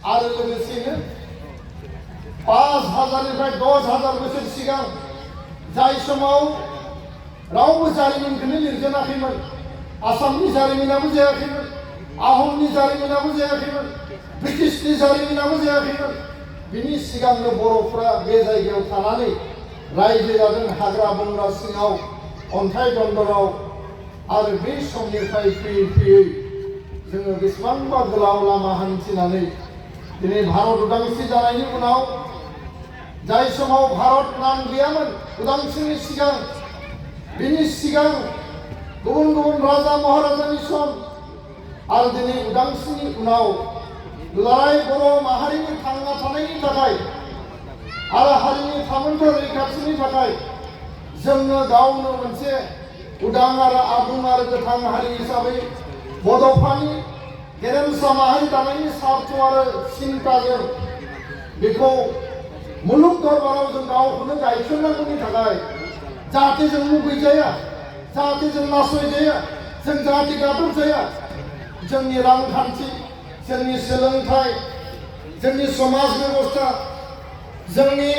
आरो लोगोसेनो 5000निफ्राय 10000 बोसोर सिगां जाय समाव रावबो जारिमिनखौनो लिरजेनाखैमोन, आसामनि जारिमिनाबो जायाखैमोन, आहमनि जारिमिनाबो जायाखैमोन, ब्रिटिशनि जारिमिनाबो जायाखैमोन, बिनि सिगांनो बर'फोरा बे जायगायाव थानानै रायजो जादों हाग्रा बंग्रा सिङाव, अन्थाइ दन्दराव। आरो बे समनिफ्राय फैयै फैयै जोङो बेसेबांबा गोलाव लामा हान्थिनानै दिनै भारत उदांस्रि जानायनि उनाव, जाय समाव भारत नाम गैयामोन उदांस्रिनि सिगां, बिनि सिगां गुबुन गुबुन राजा महाराजानि सम, आरो दिनै उदांस्रिनि उनाव दुलाराय बर' माहारिनि थांना थानायनि थाखाय आरो हारिनि थामोन्था रैखाथिनि थाखाय जोंनो गावनो मोनसे उदां आरो आबुं आरो गोथां हारि हिसाबै बड'फानि गेरेमसा माहारि दानायनि सार्थ आरो सिन्ताजों बेखौ मुलुग दरबाराव जों गावखौनो गायसननांगौनि थाखाय, जाहाथे जों मुगैजाया, जाहाथे जों नासयजाया, जों जाहाथे गादबजाया, जोंनि रांखान्थि, जोंनि सोलोंथाइ, जोंनि समाज बेबस्था, जोंनि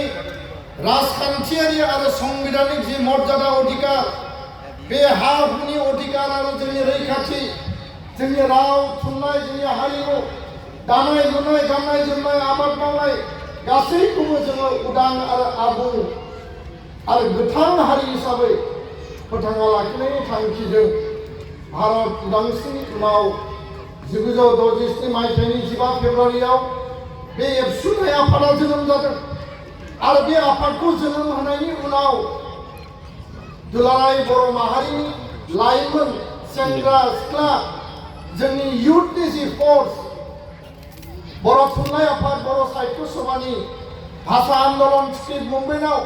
राजखान्थियारि आरो संबिधानिक जि मर्यादा अधिकार, बे हा हुनि अधिकार आरो जोंनि रैखाथि, जोंनि राव थुनलाइ, जोंनि हारिमु, दानाय लुनाय, गाननाय जोमनाय, आबाद मावनाय, गासैखौबो जोङो उदां आरो आबुं आरो गोथां हारि हिसाबै फोथांना लाखिनायनि थांखिजों भारत उदांस्रिनि उनाव 1967 मायथाइनि 15 फेब्रुवारियाव बे एबसुनाय आफादा जोनोम जादों। आरो बे आफादखौ जोनोम होनायनि उनाव दुलाराय बर' माहारिनि लाइमोन, सेंग्रा सिख्ला, जोंनि इयुथनि जि फर्स, बर' थुनलाइ आफाद, बर' साहित्य सभानि भाषा आन्दलन स्क्रिप्ट मुभमेन्टआव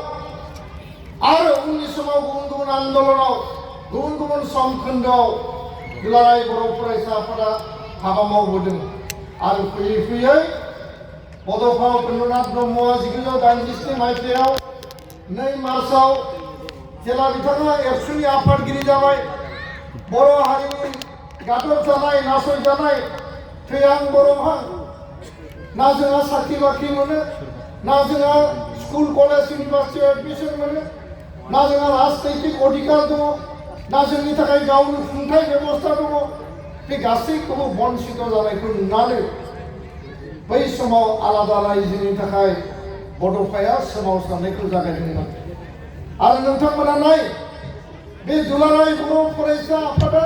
आरो उननि समाव गुबुन गुबुन आन्दलनाव, गुबुन गुबुन समखोन्दोआव दुलाराय बर' फरायसा आफादा हाबा मावबोदों। आरो फैयै फैयै बड'फा उपेन्द्रनाथ ब्रह्मआ 1987 मायथाइयाव 2 मार्चआव जेला बिथाङा एबसुनि आफादगिरि जाबाय, बर' हारिनि गादबजानाय, नासयजानाय, थैहां बर'हा, ना जोंहा साख्रि बाख्रि मोनो, ना जोंहा स्कुल कलेज इउनिभार्सिटियाव एडमिसन मोनो, ना जोंहा राजनैतिक अधिकार दङ, ना जोंनि थाखाय गावनि खुंथाय बेबस्था दङ, बे गासैखौबो बन्सित जानायखौ नुनानै बै समाव आलादा रायजोनि थाखाय बड'फाया सोमावसारनायखौ जागायदोंमोन। आरो नोंथांमोना नाय, बे दुलाराय बर' फरायसा आफादा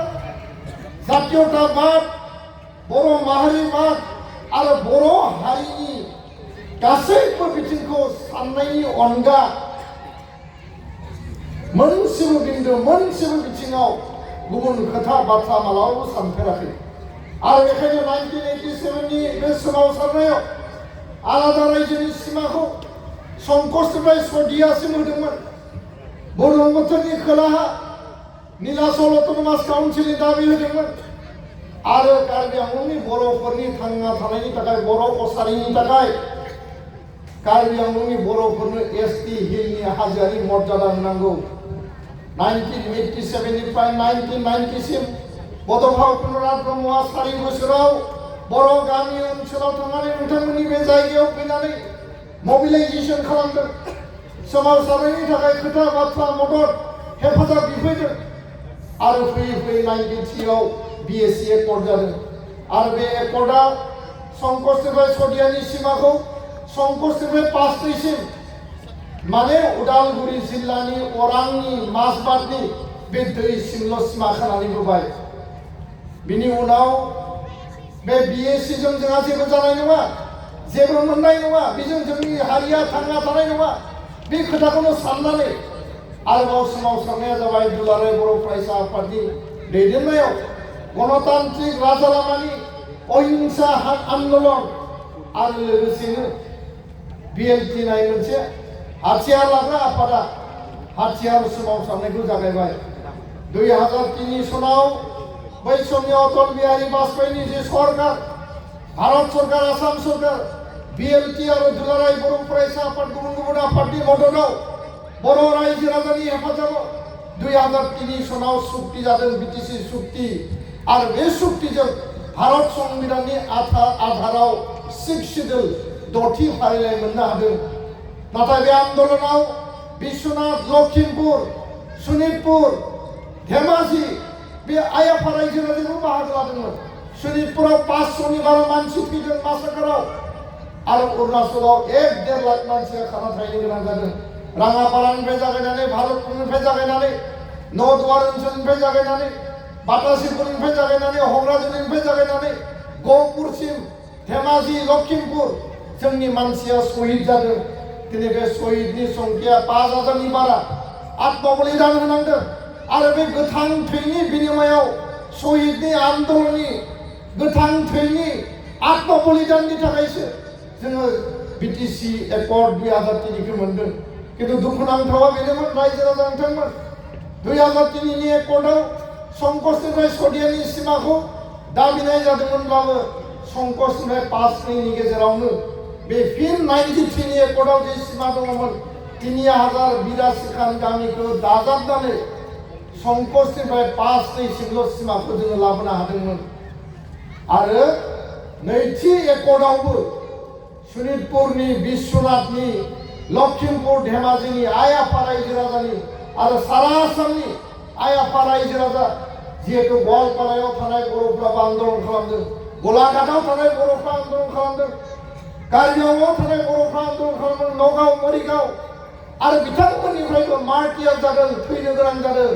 जातीयताबाद, बर' माहारिबाद आरो बर' हारिनि गासैबो बिथिंखौ साननायनि अनगा मोनसेबो बिन्दो, मोनसेबो बिथिङाव गुबुन खोथा बाथ्रा मालाबाबो सानफेराखै। आरो बेखायनो 1987नि बे सोमावसारनायाव आलादा रायजोनि सिमाखौ संकसनिफ्राय सदियासिम होदोंमोन। बुरलुंबुथुरनि खोलाहा नीलाचल अट'नमास काउन्सिलनि दाबि होदोंमोन। आरो कार्बि आंलंनि बर'फोरनि थांना थानायनि थाखाय, बर' कसारिनि थाखाय कार्बि आंलंनि बर'फोरनो एसटि हिलनि हाजोआरि मर्यादा होनांगौ। 1987 निफ्राय 1990सिम बड'फा उपेन्द्रनाथ ब्रह्मआ 4 बोसोराव बर' गामि ओनसोलाव थांनानै नोंथांमोननि बे जायगायाव फैनानै मबिलाइजेसन खालामदों, सोमावसारनायनि थाखाय खोथा बाथ्रा मदद हेफाजाब बिफैदों। आरो फैयै फैयै 93आव BSc एकर्ड जादों। आरो बे एकर्डआ संकसनिफ्राय सदियानि सिमाखौ संकसनिफ्राय पासदैसिम, माने उदालगुरि जिल्लानि अरांनि माजबाटनि बे दैसिमल' सिमा खानानै होबाय। बिनि उनाव बे BScजों जोंहा जेबो जानाय नङा, जेबो मोननाय नङा, बेजों जोंनि हारिया थांना थानाय नङा, बे खोथाखौनो साननानै आरोबाव सोमावसारनाया जाबाय दुलाराय बर' फरायसा आफादनि दैदेननायाव गणतान्त्रिक राजा लामानि अहिंसा आन्दलन आरो लोगोसेनो BLT नाय मोनसे हाथियार लाग्रा आफादा हाथियार सोमावसारनायखौ जागायबाय। 2003 सनाव बै समनि अटल बिहारी वाजपेयीनि जे सरकार, भारत सरकार, आसाम सरकार, BLT आरो दुलाराय बर' फरायसा आफाद, गुबुन गुबुन आफादनि मददाव, बर' रायजो राजानि हेफाजाबाव 2003 सनाव सुक्ति जादों, BTC सुक्ति। आरो बे सुक्तिजों भारत संबिधाननि आधाराव 6 शिड्युल 10थि फारिलाइ मोननो हादों। नाथाय बे आन्दलनाव बिश्वनाथ, लखिमपुर, शोणितपुर, धेमाजि बे आइ आफा रायजो राजायाबो बाहागो लादोंमोन। शोणितपुराव 500नि बारा मानसि थैदों मासाकाराव आरो अरुणाचलाव 1-1.5 लाख मानसिया खाना थाहैनो गोनां जादों। राङापारानिफ्राय जागायनानै भारतपुरनिफ्राय जागायनानै नौदुवार ओनसोलनिफ्राय जागायनानै बातासिपुरनिफ्राय जागायनानै हंराजुलिनिफ्राय जागायनानै गहपुरसिम धेमाजि, लखिमपुर जोंनि मानसिया शहीद जादों। दिनै बे शहीदनि संख्या 5000नि बारा आत्मबलिदान होनांदों आरो बे गोथां थैनि बिनिमयाव शहीदनि आन्दलननि गोथां थैनि आत्मबलिदाननि थाखायसो जोङो बिटिसि एकर्ड 2003 मोनदों। किन्तु दुखुनांथावा बेनोमोन रायजो राजा नोंथांमोन 2003नि एकर्डआव संकसनिफ्राय सदियानि सिमाखौ दाबिनाय जादोंमोनब्लाबो संकसनिफ्राय 5-2नि गेजेरावनो बे फिन 93नि एकर्डआव जे सिमा दङमोन 3082 खान गामिखौ दाजाबनानै संकसनिफ्राय 5-2सिमल' सिमाखौ जोङो लाबोनो हादोंमोन। आरो नैथि एकर्डआवबो शोणितपुरनि, बिश्वनाथनि, लखिमपुर, धेमाजिनि आइ आफा रायजो राजानि आरो सारा आसामनि आइ आफा रायजो राजा जिहेतु गवालपारायाव थानाय बर'फ्राबो आन्दलन खालामदों, गलाघाटआव थानाय बर'फ्रा आन्दलन खालामदों, कार्बिआंलंआव थानाय बर'फ्रा आन्दलन खालामदों, नगाव, मरिगाव आरो बिथांमोननिफ्रायबो मार्टियार जादों, थैनो गोनां जादों।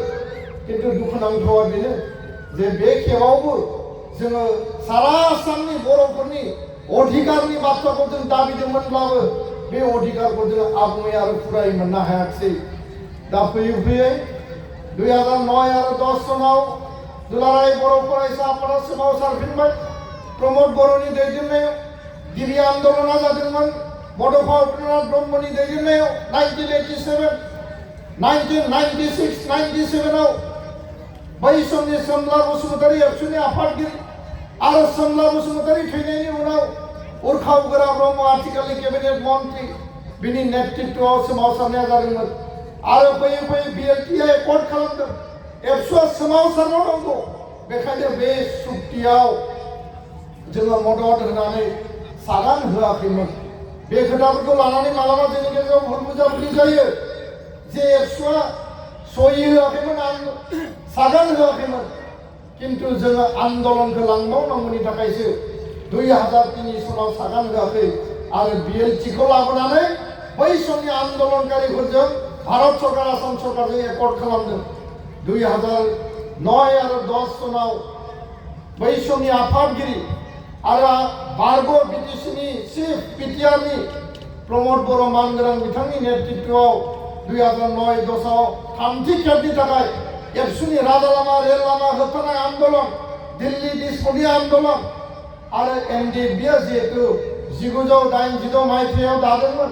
किन्तु दुखुनांथावा बेनो जे बे खेबावबो जोङो सारा आसामनि बर'फोरनि अधिकारनि बाथ्राखौ जों दाबिदोंमोनब्लाबो बे अधिकारखौ जों आबुङै आरो फुरायै मोननो हायाखिसै। दा फैयै फैयै 2009 आरो 10 सनाव दुलाराय बर' फरायसा आफादा सोमावसारफिनबाय। प्रमद बर'नि दैदेननायाव गिबि आन्दलना जादोंमोन बड'फा उपेन्द्रनाथ ब्रह्मनि दैदेननायाव 1987, 1996, 97आव बै समनि सोमला बसुमतारी एबसुनि आफादगिरि आरो सोमला बसुमतारी थैनायनि उनाव उर्खाव गोरा ब्रह्म आथिखालनि केबिनेट मन्त्रि बिनि नेतृत्वआव सोमावसारनाया जादोंमोन। आरो फैयै फैयै बिएलटिआ एकर्ड खालामदों। एबसुआ सोमावसारनो नांगौ। बेखायनो बे सुक्तियाव जोङो मदद होनानै सागान होआखैमोन। बे खोथाफोरखौ लानानै मालाबा जोंनि गेजेराव भुल बुजाबुजि जायो जे एबसुआ सहि होआखैमोन, सागान होआखैमोन। किन्तु जोङो आन्दलनखौ लांबावनांगौनि थाखायसो 2003 सनाव सागान होआखै आरो बिएलटिखौ लाबोनानै बै समनि आन्दलनकारिफोरजों भारत सरकार, आसाम सरकारजों एकर्ड खालामदों। 2009 आरो 10 सनाव बै समनि आफादगिरि आरो बारग' बिटिसिनि चिफ बिटिआरनि प्रमद बर' मानगोनां बिथांनि नेतृत्वआव 2009-10आव थामथि खेबनि थाखाय एबसुनि राजा लामा, रेल लामा होबथानाय आन्दलन, दिल्ली डिस्पुटनि आन्दलन आरो एनडिएफबिआ जिहेतु 1986 मायथाइयाव दादोंमोन।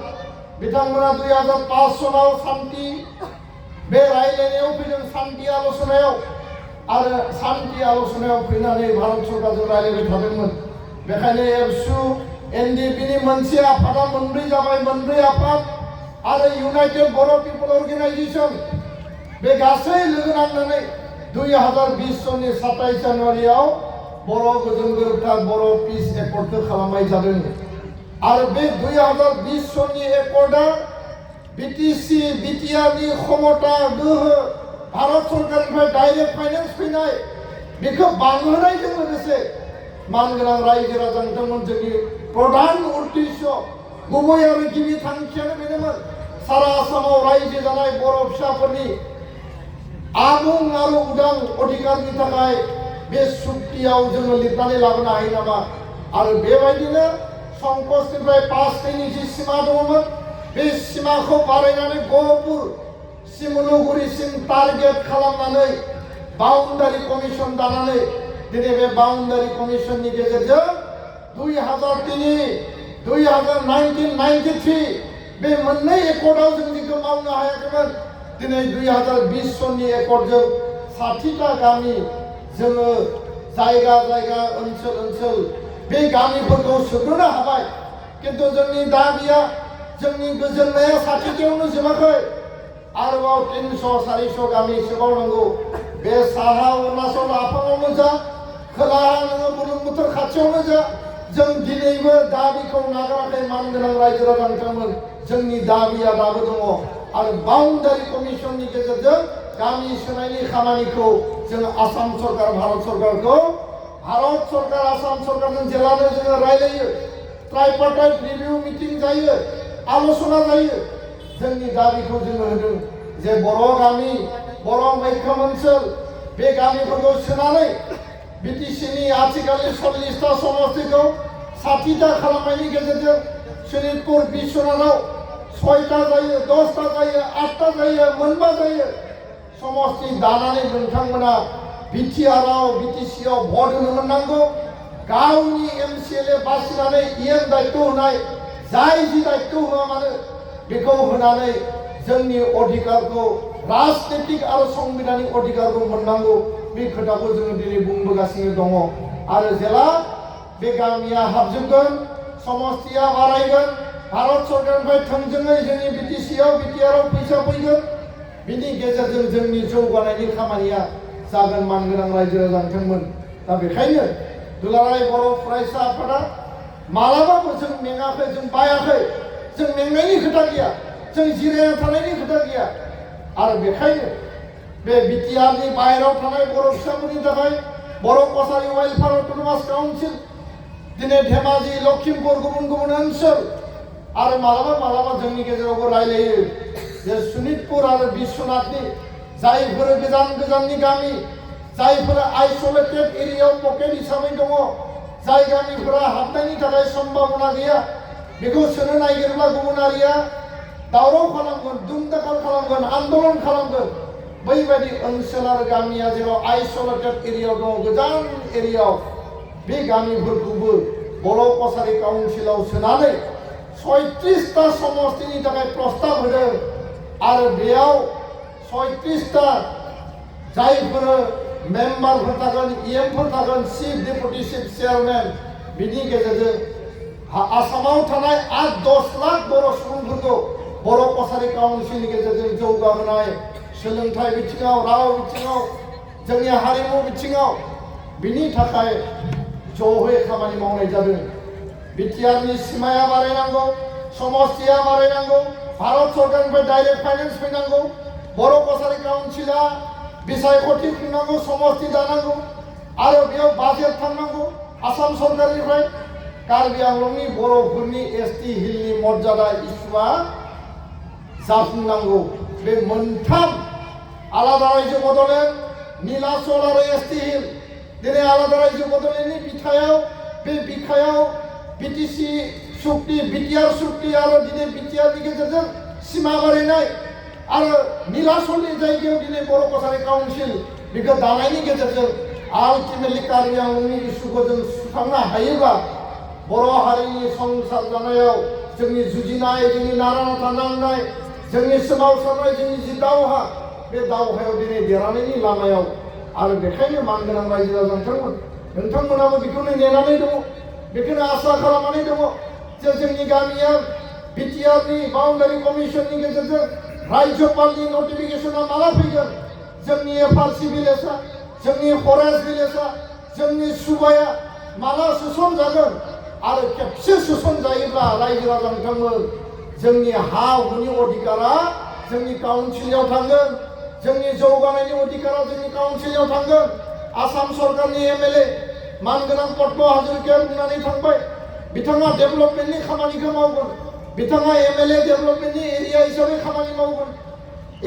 बिथांमोना 2005 सनाव शान्ति बे रायलायनायाव फैदों, शान्ति आल'सनायाव आरो शान्ति आल'सनायाव फैनानै भारत सरकारजों रायलायबाय थादोंमोन। बेखायनो एबसु एनडिएफबिनि मोनसे आफादा मोनब्रै जाबाय, मोनब्रै आफाद आरो इउनाइटेड बर' पिपल अर्गेनाइजेसन बे गासै लोगो नांनानै 2020 सननि 27 जानुवारियाव बर' गोजोन गोरोबथा बर' पिस एकर्डखौ खालामनाय जादों। आरो बे 2020 सननि एकर्डआ बिटिसि, बिटिआरनि क्षमता, गोहो, भारत सरकारनिफ्राय डाइरेक्ट फाइनेन्स फैनाय बेखौ बांहोनायजों लोगोसे मानगोनां रायजो राजा नोंथांमोन जोंनि प्रधान उद्देश्य गुबै आरो गिबि थांखियानो बेनोमोन सारा आसामाव रायजो जानाय बर' फिसाफोरनि आबुं आरो उदां अधिकारनि थाखाय बे सुक्तियाव जोङो लिरनानै लाबोनो हायो नामा। आरो बेबायदिनो संकसनिफ्राय 5-2नि जि सिमा दङमोन बे सिमाखौ बारायनानै गहपुर, सिमलुगुरिसिम टार्गेट खालामनानै बाउन्डारि कमिसन दानानै दिनै बे बाउन्डारि कमिसननि गेजेरजों 1993 बे मोननै एकर्डआव जों जिखौ मावनो हायाखैमोन। दिनै 2020 सननि एकर्डजों 60टा गामि जोङो जायगा जायगा ओनसोल ओनसोल बे गामिफोरखौ सोग्रोनो हाबाय। किन्तु जोंनि दाबिया, जोंनि गोजोननाया 60टायावनो जोबाखै। आरोबाव 300-400 गामि सोबावनांगौ। बे साहा अरुणाचल आफाङावनो जा, खोलाहा नोङो बुरलुंबुथुर खाथियावनो जा, जों दिनैबो दाबिखौ नागाराखै मानगोनां रायजो राजा नोंथांमोन जोंनि दाबिया दाबो दङ आरो बाउन्डारि कमिसननि गेजेरजों गामि सोनायनि खामानिखौ जों आसाम सरकार भारत सरकारखौ आसाम सरकारजों जेलानो जोङो रायलायो ट्राइपार्टाइट रिभिउ मिटिं जायो आलोचना जायो जोंनि दाबिखौ जोङो होदों जे बर' गामि बर' मैखोम ओनसोल बे गामिफोरखौ सोनानै बिटिसिनि आथिखालनि 40टा समस्तिखौ 60टा खालामनायनि गेजेरजों सनितपुर बिश्वनाथाव 6टा जायो 10टा जायो 8टा जायो मोनबा जायो समस्ति दानानै नोंथांमोना बिटिआरआव बिटिसिआव भट होनो मोननांगौ गावनि एमसिएलए बासिनानै इएम दायित्व होनाय जाय जि दायित्व होआ मानो बेखौ होनानै जोंनि अधिकारखौ राजनीतिक आरो संबिधानिक अधिकारखौ मोननांगौ बे खोथाखौ जोङो दिनै बुंबोगासिनो दङ आरो जेला बे गामिया हाबजोबगोन समस्तिया बारायगोन भारत सरकारनिफ्राय थोंजोङै जोंनि बिटिसिआव बिटिआरआव फैसा फैगोन बिनि गेजेरजों जोंनि जौगानायनि खामानिया जागोन मानगोनां रायजो राजा नोंथांमोन दा बेखायनो दुलाराय बर' फरायसा आफादा मालाबाबो जों मेङाखै जों बायाखै जों मेंनायनि खोथा गैया जों जिरायना थानायनि खोथा गैया आरो बेखायनो बे बिटिआरनि बाहेरायाव थानाय बर' फिसाफोरनि थाखाय बर' कसारि वेलफेयार अट'नमास काउन्सिल दिनै धेमाजि लखिमपुर गुबुन गुबुन ओनसोल आरो मालाबा जोंनि गेजेरावबो रायलायो जे सनितपुर आरो बिश्वनाथनि जायफोर गोजान गोजाननि गामि जायफोरा आइसोलेटेड एरियायाव पकेट हिसाबै दङ जाय गामिफोरा हाबनायनि थाखाय सम्भावना गैया बेखौ सोनो नागिरब्ला गुबुनारिया दावराव खालामगोन दुमदाखाल खालामगोन आन्दोलन खालामगोन बैबायदि ओनसोल आरो गामिया जेराव आइसोलेटेड एरियायाव दङ गोजान एरियायाव बे गामिफोरखौबो बर' कसारि काउन्सिलाव सोनानै 36टा समस्तिनि थाखाय प्रस्ताब होदों आरो बेयाव 36टा जायफोर मेम्बारफोर थागोन इएमफोर थागोन चिफ डेपुटि चिफ चेयारमेन बिनि गेजेरजों आसामाव थानाय 8-10 लाख बर' सुबुंफोरखौ बर' कसारि काउन्सिलनि गेजेरजों जौगाहोनाय सोलोंथाइ बिथिङाव राव बिथिङाव जोंनि हारिमु बिथिङाव बिनि थाखाय ज'है खामानि मावनाय जादों बिटिआरनि सिमाया बारायनांगौ समस्तिया बारायनांगौ भारत सरकारनिफ्राय डाइरेक्ट फाइनेन्स फैनांगौ बर' कसारि काउन्सिला बिसायख'थि खुंनांगौ समस्ति दानांगौ आरो बेयाव बाजेट थांनांगौ आसाम सरकारनिफ्राय कार्बि आंलंनि बर'फोरनि एसटि हिलनि मर्यादा इस्युआ जाफुंनांगौ बे मोनथाम आलादा रायजो बड'लेण्ड नीलाचल आरो एसटि हिल दिनै आलादा रायजो बड'लेण्डनि बिखायाव बे बिखायाव बिटिसि सुक्ति बिटिआर सुक्ति आरो दिनै बिटिआरनि गेजेरजों सिमा बारायनाय आरो नीलाचलनि जायगायाव दिनै बर' कसारि काउन्सिल बेखौ दानायनि गेजेरजों आल्टिमेटलि कार्बि आंलंनि इस्युखौ जों सुस्रांनो हायोब्ला बर' हारिनि संसार जानायाव जोंनि जुजिनाय जोंनि नारा नाथा नांनाय जोंनि सोमावसारनाय जोंनि जि दावहा बे दावहायाव दिनै देरहानायनि लामायाव आरो बेखायनो मानगोनां रायजो राजा नोंथांमोनाबो बेखौनो नेनानै दङ बेखौनो आसा खालामनानै दङ जे जोंनि गामिया बिटिआरनि बाउन्डारि कमिसननि गेजेरजों राज्यपालनि नटिफिकेसना माला फैगोन जोंनि एफआरसि भिलेजआ जोंनि फरेस्ट भिलेजआ जोंनि सुबाया माला सोसन जागोन आरो खेबसे सोसन जायोब्ला रायजो राजा नोंथांमोन जोंनि हा हुनि अधिकारा जोंनि काउन्सिलाव थांगोन जोंनि जौगानायनि अधिकारा जोंनि काउन्सिलाव थांगोन आसाम सरकारनि एमएलए मानगोनां पद्म हाजरिकाया बुंनानै थांबाय बिथाङा डेभेलपमेन्टनि खामानिखौ मावगोन बिथाङा एमएलए डेभेलपमेन्टनि एरिया हिसाबै खामानि मावगोन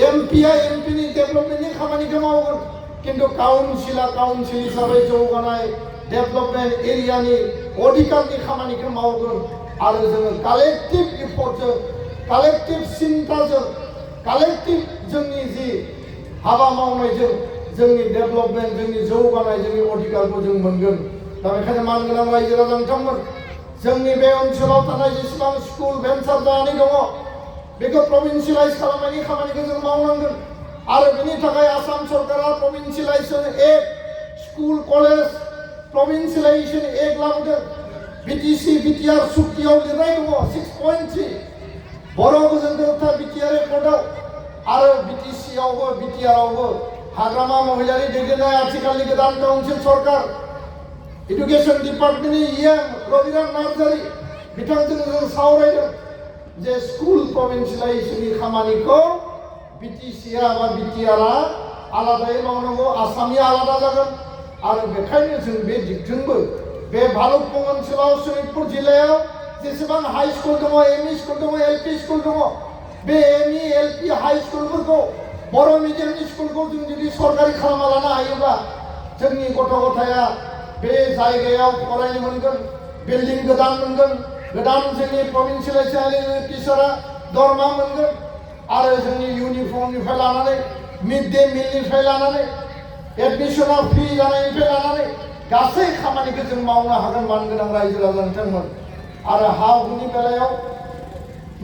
एमपिआ एमपिनि डेभेलपमेन्टनि खामानिखौ मावगोन किन्तु काउन्सिला काउन्सिल हिसाबै जौगानाय डेभेलपमेन्ट एरियानि अधिकारनि खामानिखौ मावगोन आरो जोङो कालेक्टिभ इफर्टजों कालेक्टिभ सिन्ताजों कालेक्टिभ जोंनि जि हाबा मावनायजों जोंनि डेभेलपमेन्ट जोंनि जौगानाय जोंनि अधिकारखौ जों मोनगोन दा बेखायनो मानगोनां रायजो राजा नोंथांमोन जोंनि बे ओनसोलाव थानाय जेसेबां स्कुल भेन्सार जानानै दङ बेखौ प्रभिन्सियेलाइज खालामनायनि खामानिखौ जों मावनांगोन आरो बेनि थाखाय आसाम सरकारा प्रभिन्सियेलाइजेसन एक्ट स्कुल कलेज प्रभिन्सियेलाइजेसन एक्ट लाबोदों बिटिसि बिटिआर सुक्तियाव लिरनाय दङ 6.3 बर' गोजोन गोरोबथा बिटिआर एकर्डआव आरो इडुकेशन डिपार्टमेंटनि रबिराम नार्जारि बिथांजों जों सावरायदों जे स्कुल प्रभिन्सियेलाइजेशननि खामानिखौ बिटिसिआ बा बिटिआरआ आलादायै मावनांगौ आसामनिया आलादा जागोन आरो बेखायनो जों बे दिगजोंबो बे भालुकपुं ओनसोलाव शोणितपुर जिल्लायाव जेसेबां हाई स्कुल दङ एमइ स्कुल दङ एलपि स्कुल दङ बे एमइ एलपि हाई स्कुलफोरखौ बर' मिडियामनि स्कुलखौ जों जुदि सरकारि खालामना लानो हायोब्ला जोंनि गथ' गथाया बे जायगायाव फरायनो मोनगोन बिल्डिं गोदान मोनगोन गोदान जोंनि प्रभिन्सियेलाइजेसन टिचारा दरमा मोनगोन आरो जोंनि इउनिफर्मनिफ्राय लानानै मिड डे मिलनिफ्राय लानानै एडमिसनाव फी जानायनिफ्राय लानानै गासै खामानिखौ जों मावनो हागोन मान गोनां रायजो राजा बिथांमोन आरो हा हुनि बेलायाव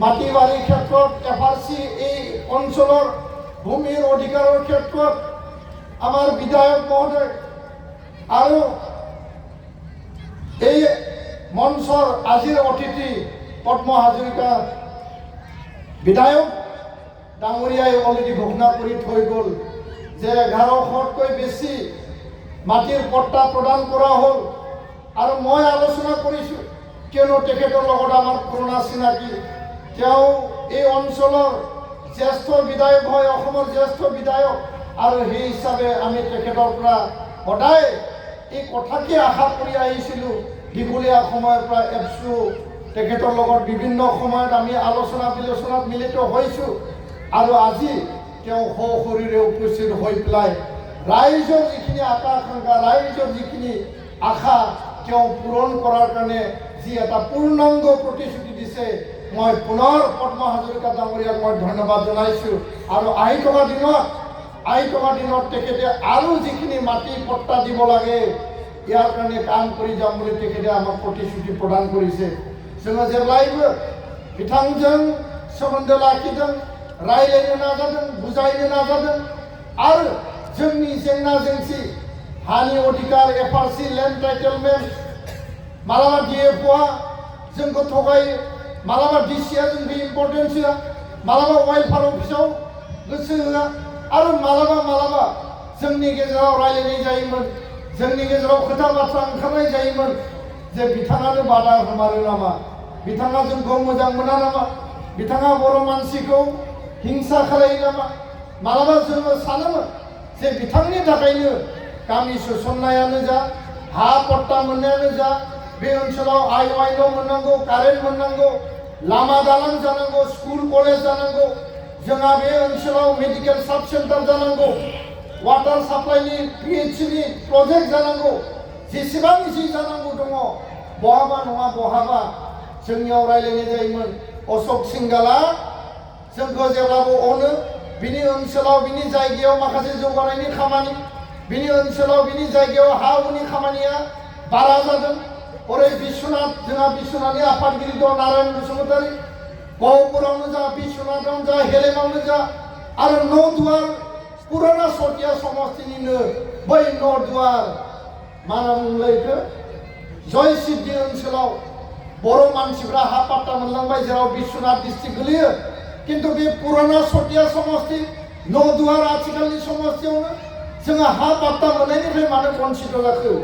माटिबारि क्षेत्रत एफआरसि এই অঞ্চলৰ ভূমিৰ অধিকাৰৰ ক্ষেত্ৰত আমাৰ বিধায়ক মহোদয় আৰু এই মঞ্চৰ আজিৰ অতিথি পদ্ম হাজৰিকা বিধায়ক ডাঙৰীয়াই অলৰেডি ঘোষণা কৰি থৈ গ'ল যে 1100তকৈ বেছি মাটিৰ পট্টা প্ৰদান কৰা হ'ল আৰু মই আলোচনা কৰিছোঁ কিয়নো তেখেতৰ লগত আমাৰ পুৰণা চিনাকি তেওঁ এই অঞ্চলৰ জ্যেষ্ঠ বিধায়ক হয় অসমৰ জ্যেষ্ঠ বিধায়ক আৰু সেই হিচাপে আমি তেখেতৰ পৰা সদায় এই কথাকে আশা কৰি আহিছিলোঁ দীঘলীয়া সময়ৰ পৰা এপছু তেখেতৰ লগত বিভিন্ন সময়ত আমি আলোচনা বিলোচনাত মিলিত হৈছোঁ আৰু আজি তেওঁ সশৰীৰে উপস্থিত হৈ পেলাই ৰাইজৰ যিখিনি আকাংক্ষা ৰাইজৰ যিখিনি আশা তেওঁ পূৰণ কৰাৰ কাৰণে যি এটা পূৰ্ণাংগ প্ৰতিশ্ৰুতি দিছে মই পুনৰ পদ্ম হাজৰিকা ডাঙৰীয়াক মই ধন্যবাদ জনাইছোঁ আৰু আহি থকা দিনত তেখেতে আৰু যিখিনি মাটি পট্টা দিব লাগে ইয়াৰ কাৰণে কাম কৰি যাম বুলি তেখেতে আমাক প্ৰতিশ্ৰুতি প্ৰদান কৰিছে जोङो जेब्लायबो बिथांजों सोमोन्दो लाखिदों रायलायनो नाजादों बुजायनो नाजादों आरो जोंनि जेंना जेंसि हानि अधिकार एफआरसि लेन्ड टाइटेलमेन्ट मालाबा डिएफअआ जोंखौ थगायो मालाबा डिसिआ जोंखौ इम्पर्टेन्स होआ मालाबा वेलफेयार अफिसाव गोसो होआ आरो मालाबा जोंनि गेजेराव रायलायनाय जायोमोन जोंनि गेजेराव खोथा बाथ्रा ओंखारनाय जायोमोन जे बिथाङानो बादा होमारो नामा बिथाङा जोंखौ मोजां मोना नामा बिथाङा बर' मानसिखौ हिंसा खालायो नामा मालाबा जोङो सानोमोन जे बिथांनि थाखायनो गामि सोसननायानो जा हा पट्टा मोननायानो जा बे ओनसोलाव आइ न' मोननांगौ कारेन्ट मोननांगौ लामा दालां जानांगौ स्कुल कलेज जानांगौ जोंहा बे ओनसोलाव मेडिकेल साब सेन्टार जानांगौ वाटार साप्लाइनि पिएचसिनि प्रजेक्ट जानांगौ जेसेबां जि जानांगौ दङ बहाबा नङा बहाबा जोंनियाव रायलायनाय जायोमोन अशोक सिंगाला जोंखौ जेब्लाबो अनो बिनि ओनसोलाव बिनि जायगायाव माखासे जौगानायनि खामानि बिनि ओनसोलाव बिनि जायगायाव हा हुनि खामानिया बारा जादों ओरै बिश्वनाथ जोंहा बिश्वनाथनि आफादगिरि दं नारायण बसुमतारी गहपुरावनो जा बिश्वनाथावनो जा हेलेमावनो जा आरो न'दुवार पुराना सतिया समष्टिनिनो बै न'दुवार मा होनना बुङोमोनलाय बेखौ जय सिद्धि ओनसोलाव बर' मानसिफ्रा हा पाट्टा मोनलांबाय जेराव बिश्वनाथ डिस्ट्रिक्ट गोलैयो किन्तु बे पुराना सतिया समष्टि न'दुवार आथिखालनि समष्टियावनो जोङो हा पाट्टा मोननायनिफ्राय मानो बन्सित जाखो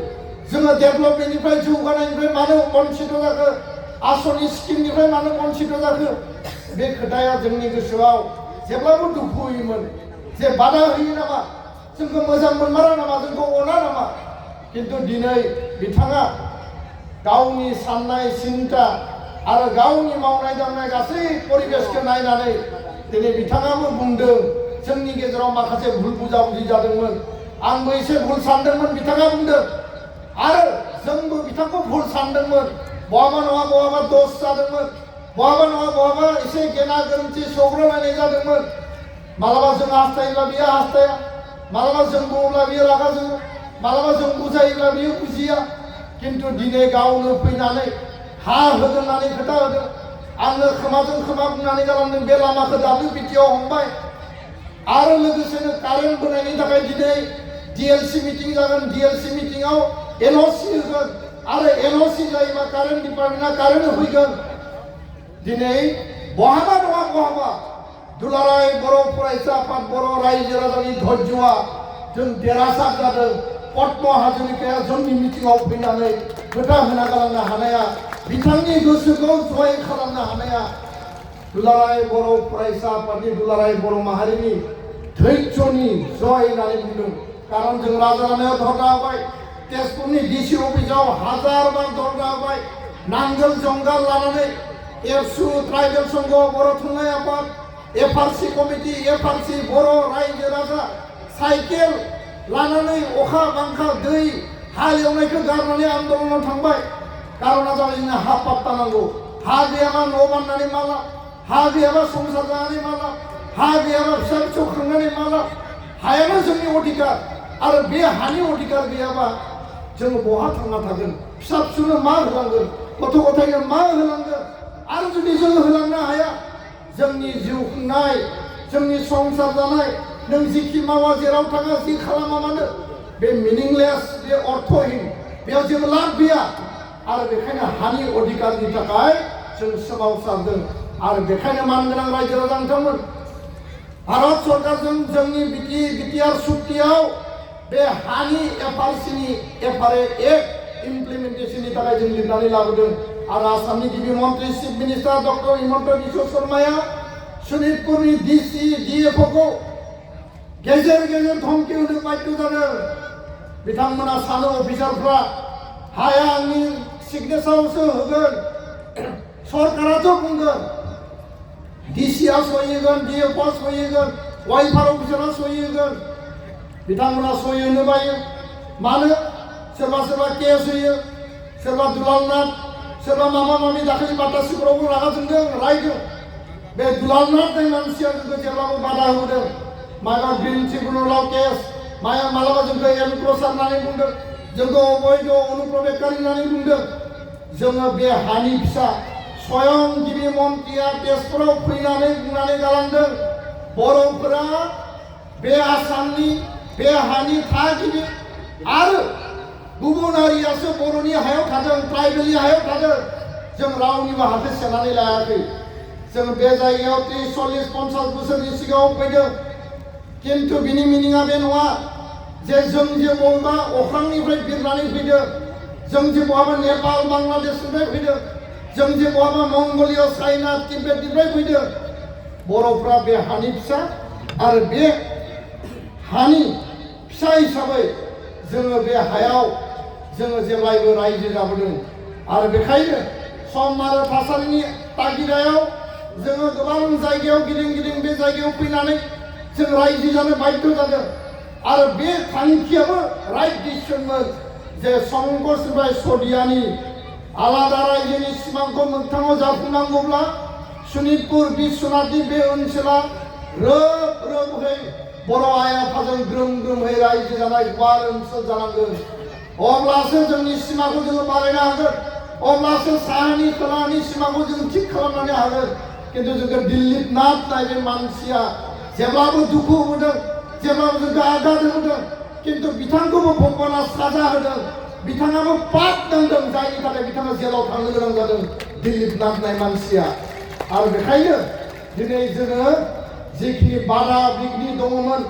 जोङो डेभेलपमेन्टनिफ्राय जौगानायनिफ्राय मानो बन्सित जाखो आसनि स्किमनिफ्राय मानो बन्सित जाखो बे खोथाया जोंनि गोसोआव जेब्लाबो दुखु होयोमोन जे बादा होयो नामा जोंखौ मोजां मोनमारा नामा जोंखौ अना नामा किन्तु दिनै बिथाङा गावनि साननाय सिन्ता आरो गावनि मावनाय दांनाय गासै परिबेसखौ नायनानै दिनै बिथाङाबो बुंदों जोंनि गेजेराव माखासे भुल बुजाबुजि जादोंमोन आंबो एसे भुल सानदोंमोन बिथाङा बुंदों आरो जोंबो बिथांखौ भुल सानदोंमोन बहाबा नङा बहाबा दोष जादोंमोन बहाबा नङा बहाबा एसे गेना गोरोन्थि सौग्रावलायनाय जादोंमोन मालाबा जों हास्थायोब्ला बियो हास्थाया मालाबा जों बुङोब्ला बियो रागा जोङो मालाबा जों बुजायोब्ला बियो बुजिया किन्तु दिनै गावनो फैनानै हा होगोन होननानै खोथा होदों आंनो खोमाजों खोमा बुंनानै गालांदों बे लामाखौ WBTआव हमबाय आरो लोगोसेनो कारेन्ट बोनायनि थाखाय दिनै DLC मिटिं जागोन DLC मिटिंआव NOC होगोन आरो NOC जायोबा कारेन्ट डिपार्टमेन्टआ कारेन्ट होफैगोन दिनै बहाबा नङा बहाबा दुलाराय बर' फरायसा आफाद बर' रायजो राजानि धैर्यआ जों देरहासार जादों पद्म हाजरिकाया जोंनि मिटिंआव फैनानै खोथा होना गालांनो हानाया बिथांनि गोसोखौ जय खालामनो हानाया दुलाराय बर' फरायसा आफादनि दुलाराय बर' माहारिनि धैर्यनि जय होननानै बुंदों। कारण जों राजालामायाव धरना होबाय, तेजपुरनि डिसि अफिसाव हाजार बार धरना होबाय, नांगोल जंगाल लानानै एबसु ट्राइबेल संघ बर' थुनलाइ आफाद एफआरसि कमिटि एफआरसि बर' रायजो राजा साइकेल लानानै अखा बांखा दै हाल एवनायखौ गारनानै आन्दलनाव थांबाय। कारना जाबाय जोंनो हा पाट्टा नांगौ। हा गैयाबा न' बाननानै मा लाब, हा गैयाबा संसार जानानै मा लाब, हा गैयाबा फिसा फिसौ खांनानै मा लाब। हायानो जोंनि अधिकार आरो बे हानि अधिकार गैयाबा जों बहा थांना थागोन, फिसा फिसौनो मा होलांगोन, गथ' गथायनो मा होलांगोन। आरो जुदि जों होलांनो हाया जोंनि जिउ खुंनाय जोंनि संसार जानाय नों जिखि मावा जेराव थाङा जि खालामा मानो बे मिनिंलेस, बे अर्थहीन, बेयाव जेबो लाब गैया। आरो बेखायनो हानि अधिकारनि थाखाय जों सोमावसारदों। आरो बेखायनो मानगोनां रायजो राजा नोंथांमोन, भारत सरकारजों जोंनि बिटिआर सुक्तियाव बे हानि एफआरसिनि एफआरए एक्ट इमप्लिमेन्टेशननि थाखाय जों लिरनानै लाबोदों। आरो आसामनि गिबि मन्त्रि chief minister doctor Himanta Biswa शर्माया शनितपुरनि डिसि डिएफअखौ गेजेर गेजेर धमकी होनो बाध्य जादों। बिथांमोना सानो अफिसारफ्रा हाया आंनि सिगनेचारावसो होगोन, सरकाराथ' बुंगोन, डिसिआ सहि होगोन, डिएफअआ सहि होगोन, वाइफार अफिसारा सहि होगोन। बिथांमोना सहि होनो बायो। मानो? सोरबा सोरबा केस होयो, सोरबा दुलालनाथ, सोरबा माबा माबि दाखालि बाटासिफोरावबो रागा जोंदों, रायदों। बे दुलालनाथ होननाय मानसिया जोंखौ जेब्लाबो बादा होदों। माबा ग्रिन ट्रिब्युनालाव केस, मालाबा जोंखौ एनक्ल'सार होननानै बुंदों, जोंखौ अबैध अनुप्रबेशकारि होननानै बुंदों। जोङो बे हानि फिसा स्वयं गिबि मन्त्रिया तेजपुराव फैनानै बुंनानै गालांदों, बर'फोरा बे आसामनि बे हानि थागिबि आरो गुबुन हारियासो बर'नि हायाव थादों, ट्राइबेलनि हायाव थादों। जों रावनिबो हाखौ सेनानै लायाखै। जों बे जायगायाव 30-40-50 बोसोरनि सिगाङाव फैदों। किन्तु बिनि मिनिङा बे नङा जे जों जे बबेबा अख्रांनिफ्राय बिरनानै फैदों, जों जे बहाबा नेपाल बांलादेशनिफ्राय फैदों, जों जे बहाबा मंगलिया चाइना तिब्बेतनिफ्राय फैदों। बर'फ्रा बे हानि फिसा आरो बे हानि फिसा हिसाबै जोङो बे हायाव जोङो जेब्लायबो रायजो जाबोदों। आरो बेखायनो सम आरो थासारिनि तागिदायाव जोङो गोबां जायगायाव गिदिं गिदिं बे जायगायाव फैनानै जों रायजो जानो बाध्य जादों। आरो बे थांखियाबो राइट डिसिसनमोन जे संघर्षनिफ्राय सदियानि आलादा रायजोनि सिमांखौ मोगथाङाव जाफुंनांगौब्ला शनितपुर बिश्वनाथनि बे ओनसोला रोब रोबै बर' आइ आफाजों ग्रोम ग्रोमै रायजो जानाय गुवार ओनसोल जानांगोन। अब्लासो जोंनि सिमाखौ जोङो बानायनो हागोन, अब्लासो साहानि खोलानि सिमाखौ जों थिग खालामनो हागोन। किन्तु जोंखौ दिल्लीप नाथ होननाय बे मानसिया जेब्लाबो दुखु होदों, जेब्लाबो जोंखौ आघात होदों। किन्तु बिथांखौबो भगबाना साजा होदों, बिथाङाबो पाप नांदों, जायनि थाखाय बिथाङा जेलाव थांनो गोनां जादों, दिल्लीप नाथ होननाय मानसिया। आरो बेखायनो दिनै जोङो जिखिनि बादा बिघ्नि दङमोन,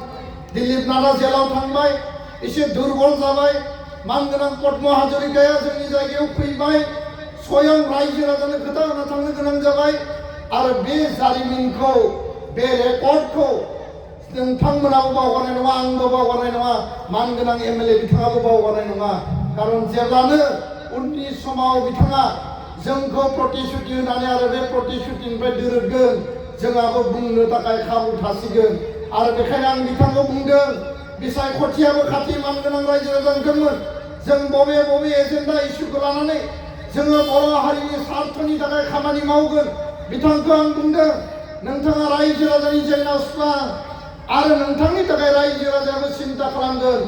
दिल्लीप नाथआ जेलाव थांबाय, एसे दुर्बल जाबाय। मानगोनां पद्म हाजरिकाया जोंनि जायगायाव फैबाय, स्वयं रायजो राजानो खोथा होना थांनो गोनां जाबाय। आरो बे जारिमिनखौ, बे रेकर्डखौ नोंथांमोनाबो बावगारनाय नङा, आंबो बावगारनाय नङा, मानगोनां एमएलए बिथाङाबो बावगारनाय नङा। कारन जेब्लानो उननि समाव बिथाङा जोंखौ प्रतिश्रुति होनानै आरो बे प्रतिश्रुतिनिफ्राय दोरोदगोन, जोंहाबो बुंनो थाखाय खाबु थासिगोन। आरो बेखायनो आं बिथांखौ बुंदों, बिसायख'थियाबो खाथि मानगोनां रायजो राजा नोंथांमोन, जों बबे बबे एजेन्डा इस्युखौ लानानै जोङो बर' हारिनि स्वार्थनि थाखाय खामानि मावगोन। बिथांखौ आं बुंदों, नोंथाङा रायजो राजानि जेंना सुस्रां आरो नोंथांनि थाखाय रायजो राजायाबो सिन्ता खालामगोन।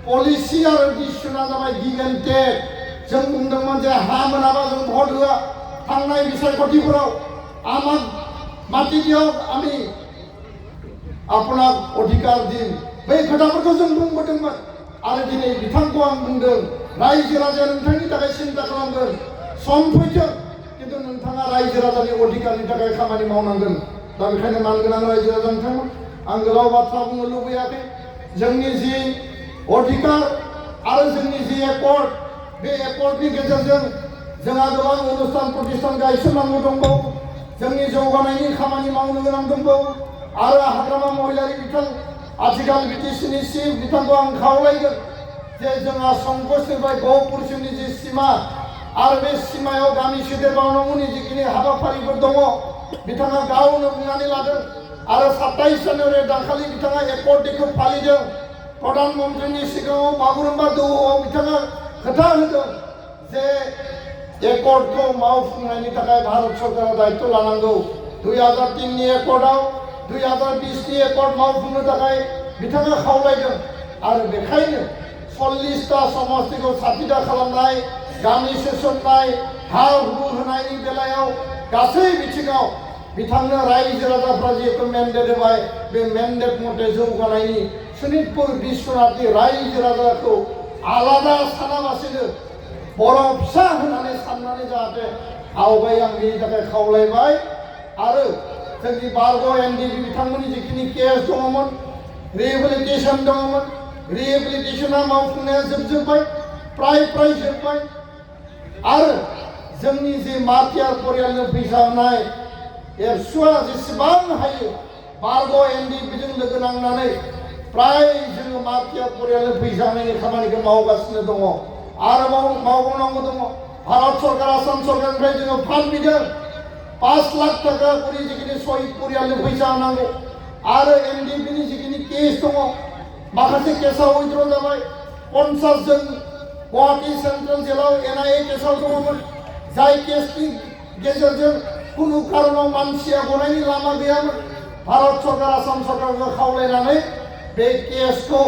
पलिसि आरो डिसिसना जाबाय गिभ एन्ड टेक। जों बुंदोंमोन जे हा मोनाबा जों भट होआ, थांनाय बिसायख'थिफोराव আমাক মাটি দিয়ক, আমি আপনার অধিকার দিন, बै खोथाफोरखौ जों बुंबोदोंमोन। आरो दिनै बिथांखौ आं बुंदों, रायजो राजाया नोंथांनि थाखाय सिन्ता खालामगोन, सम फैथों, किन्तु नोंथाङा रायजो राजानि अधिकारनि थाखाय खामानि मावनांगोन। दा बेखायनो मानगोनां रायजो राजा नोंथांमोन, आं गोलाव बाथ्रा बुंनो लुबैयाखै। जोंनि जि अधिकार आरो जोंनि जि एकर्ड बे एकर्डनि गेजेरजों जोंहा गोबां अनुस्थान प्रतिष्ठान गायसननांगौ दंबावो जोंनि जौगानायनि खामानि मावनो गोनां दंबावो आरो हाग्रामा महिलारि बिथां आथिखाल बिटिसिनि चिफ बिथांखौ आं खावलायगोन जे जोंहा संकसनिफ्राय गहपुरसिमनि जि सिमा आरो बे सिमायाव गामि सोदेरबावनांगौनि जिखिनि हाबाफारिफोर दङ बिथाङा गावनो बुंनानै लादों आरो 27 जानुवारि दाखालि बिथाङा एकर्ड डेखौ फालिदों प्रधानमन्त्रीनि सिगाङाव बागुरुम्बा दोहौआव बिथाङा खोथा होदों जे एकर्डखौ मावफुंनायनि थाखाय भारत सरकारा दायित्व लानांगौ 2003 नि एकर्डआव 2020 नि एकर्ड मावफुंनो थाखाय बिथाङा खावलायदों आरो बेखायनो 40टा समष्टिखौ 60टा खालामनाय गामि सोसननाय हा हु होनायनि बेलायाव गासै बिथिङाव बिथांनो रायजो राजाफ्रा जिहेतु मेन्डेट होबाय बे मेन्डेट मथे जौगानायनि सनितपुर बिश्वनाथनि रायजो राजाखौ आलादा सानालासेनो बर' फिसा होननानै साननानै जाहाथे आवगाय आं बेनि थाखाय खावलायबाय आरो जोंनि बारग' एनडिबि बिथांमोननि जिखिनि केस दङमोन रिहेबिलिटेसन दङमोन रिहेबिलिटेसना मावफुंनाया जोबजोब्बाय प्राय जोब्बाय आरो जोंनि जि माथियार परियालनो फैसा होनाय एबसुआ जेसेबां हायो बारग' एनडिबिजों लोगो नांनानै प्राय जोङो माथियार परियालनो फैसा होनायनि खामानिखौ मावगासिनो दङ आरोबाव मावबावनांगौ दङ भारत सरकार आसाम सरकारनिफ्राय जोङो फान्ड बिदों 5 लाख टाका करि जिखिनि शहीद परियालनो फैसा होनांगौ आरो एनडिबिनि जिखिनि केस दङ माखासे केसआव उइथ्र' जाबाय 50 जन गुवाहाटी सेन्ट्रेल जेलाव एनआइए केसआव दङमोन जाय केसनि गेजेरजों कुनु कारनाव मानसिया गनायनि लामा गैयामोन भारत सरकार आसाम सरकारखौ खावलायनानै बे केसखौ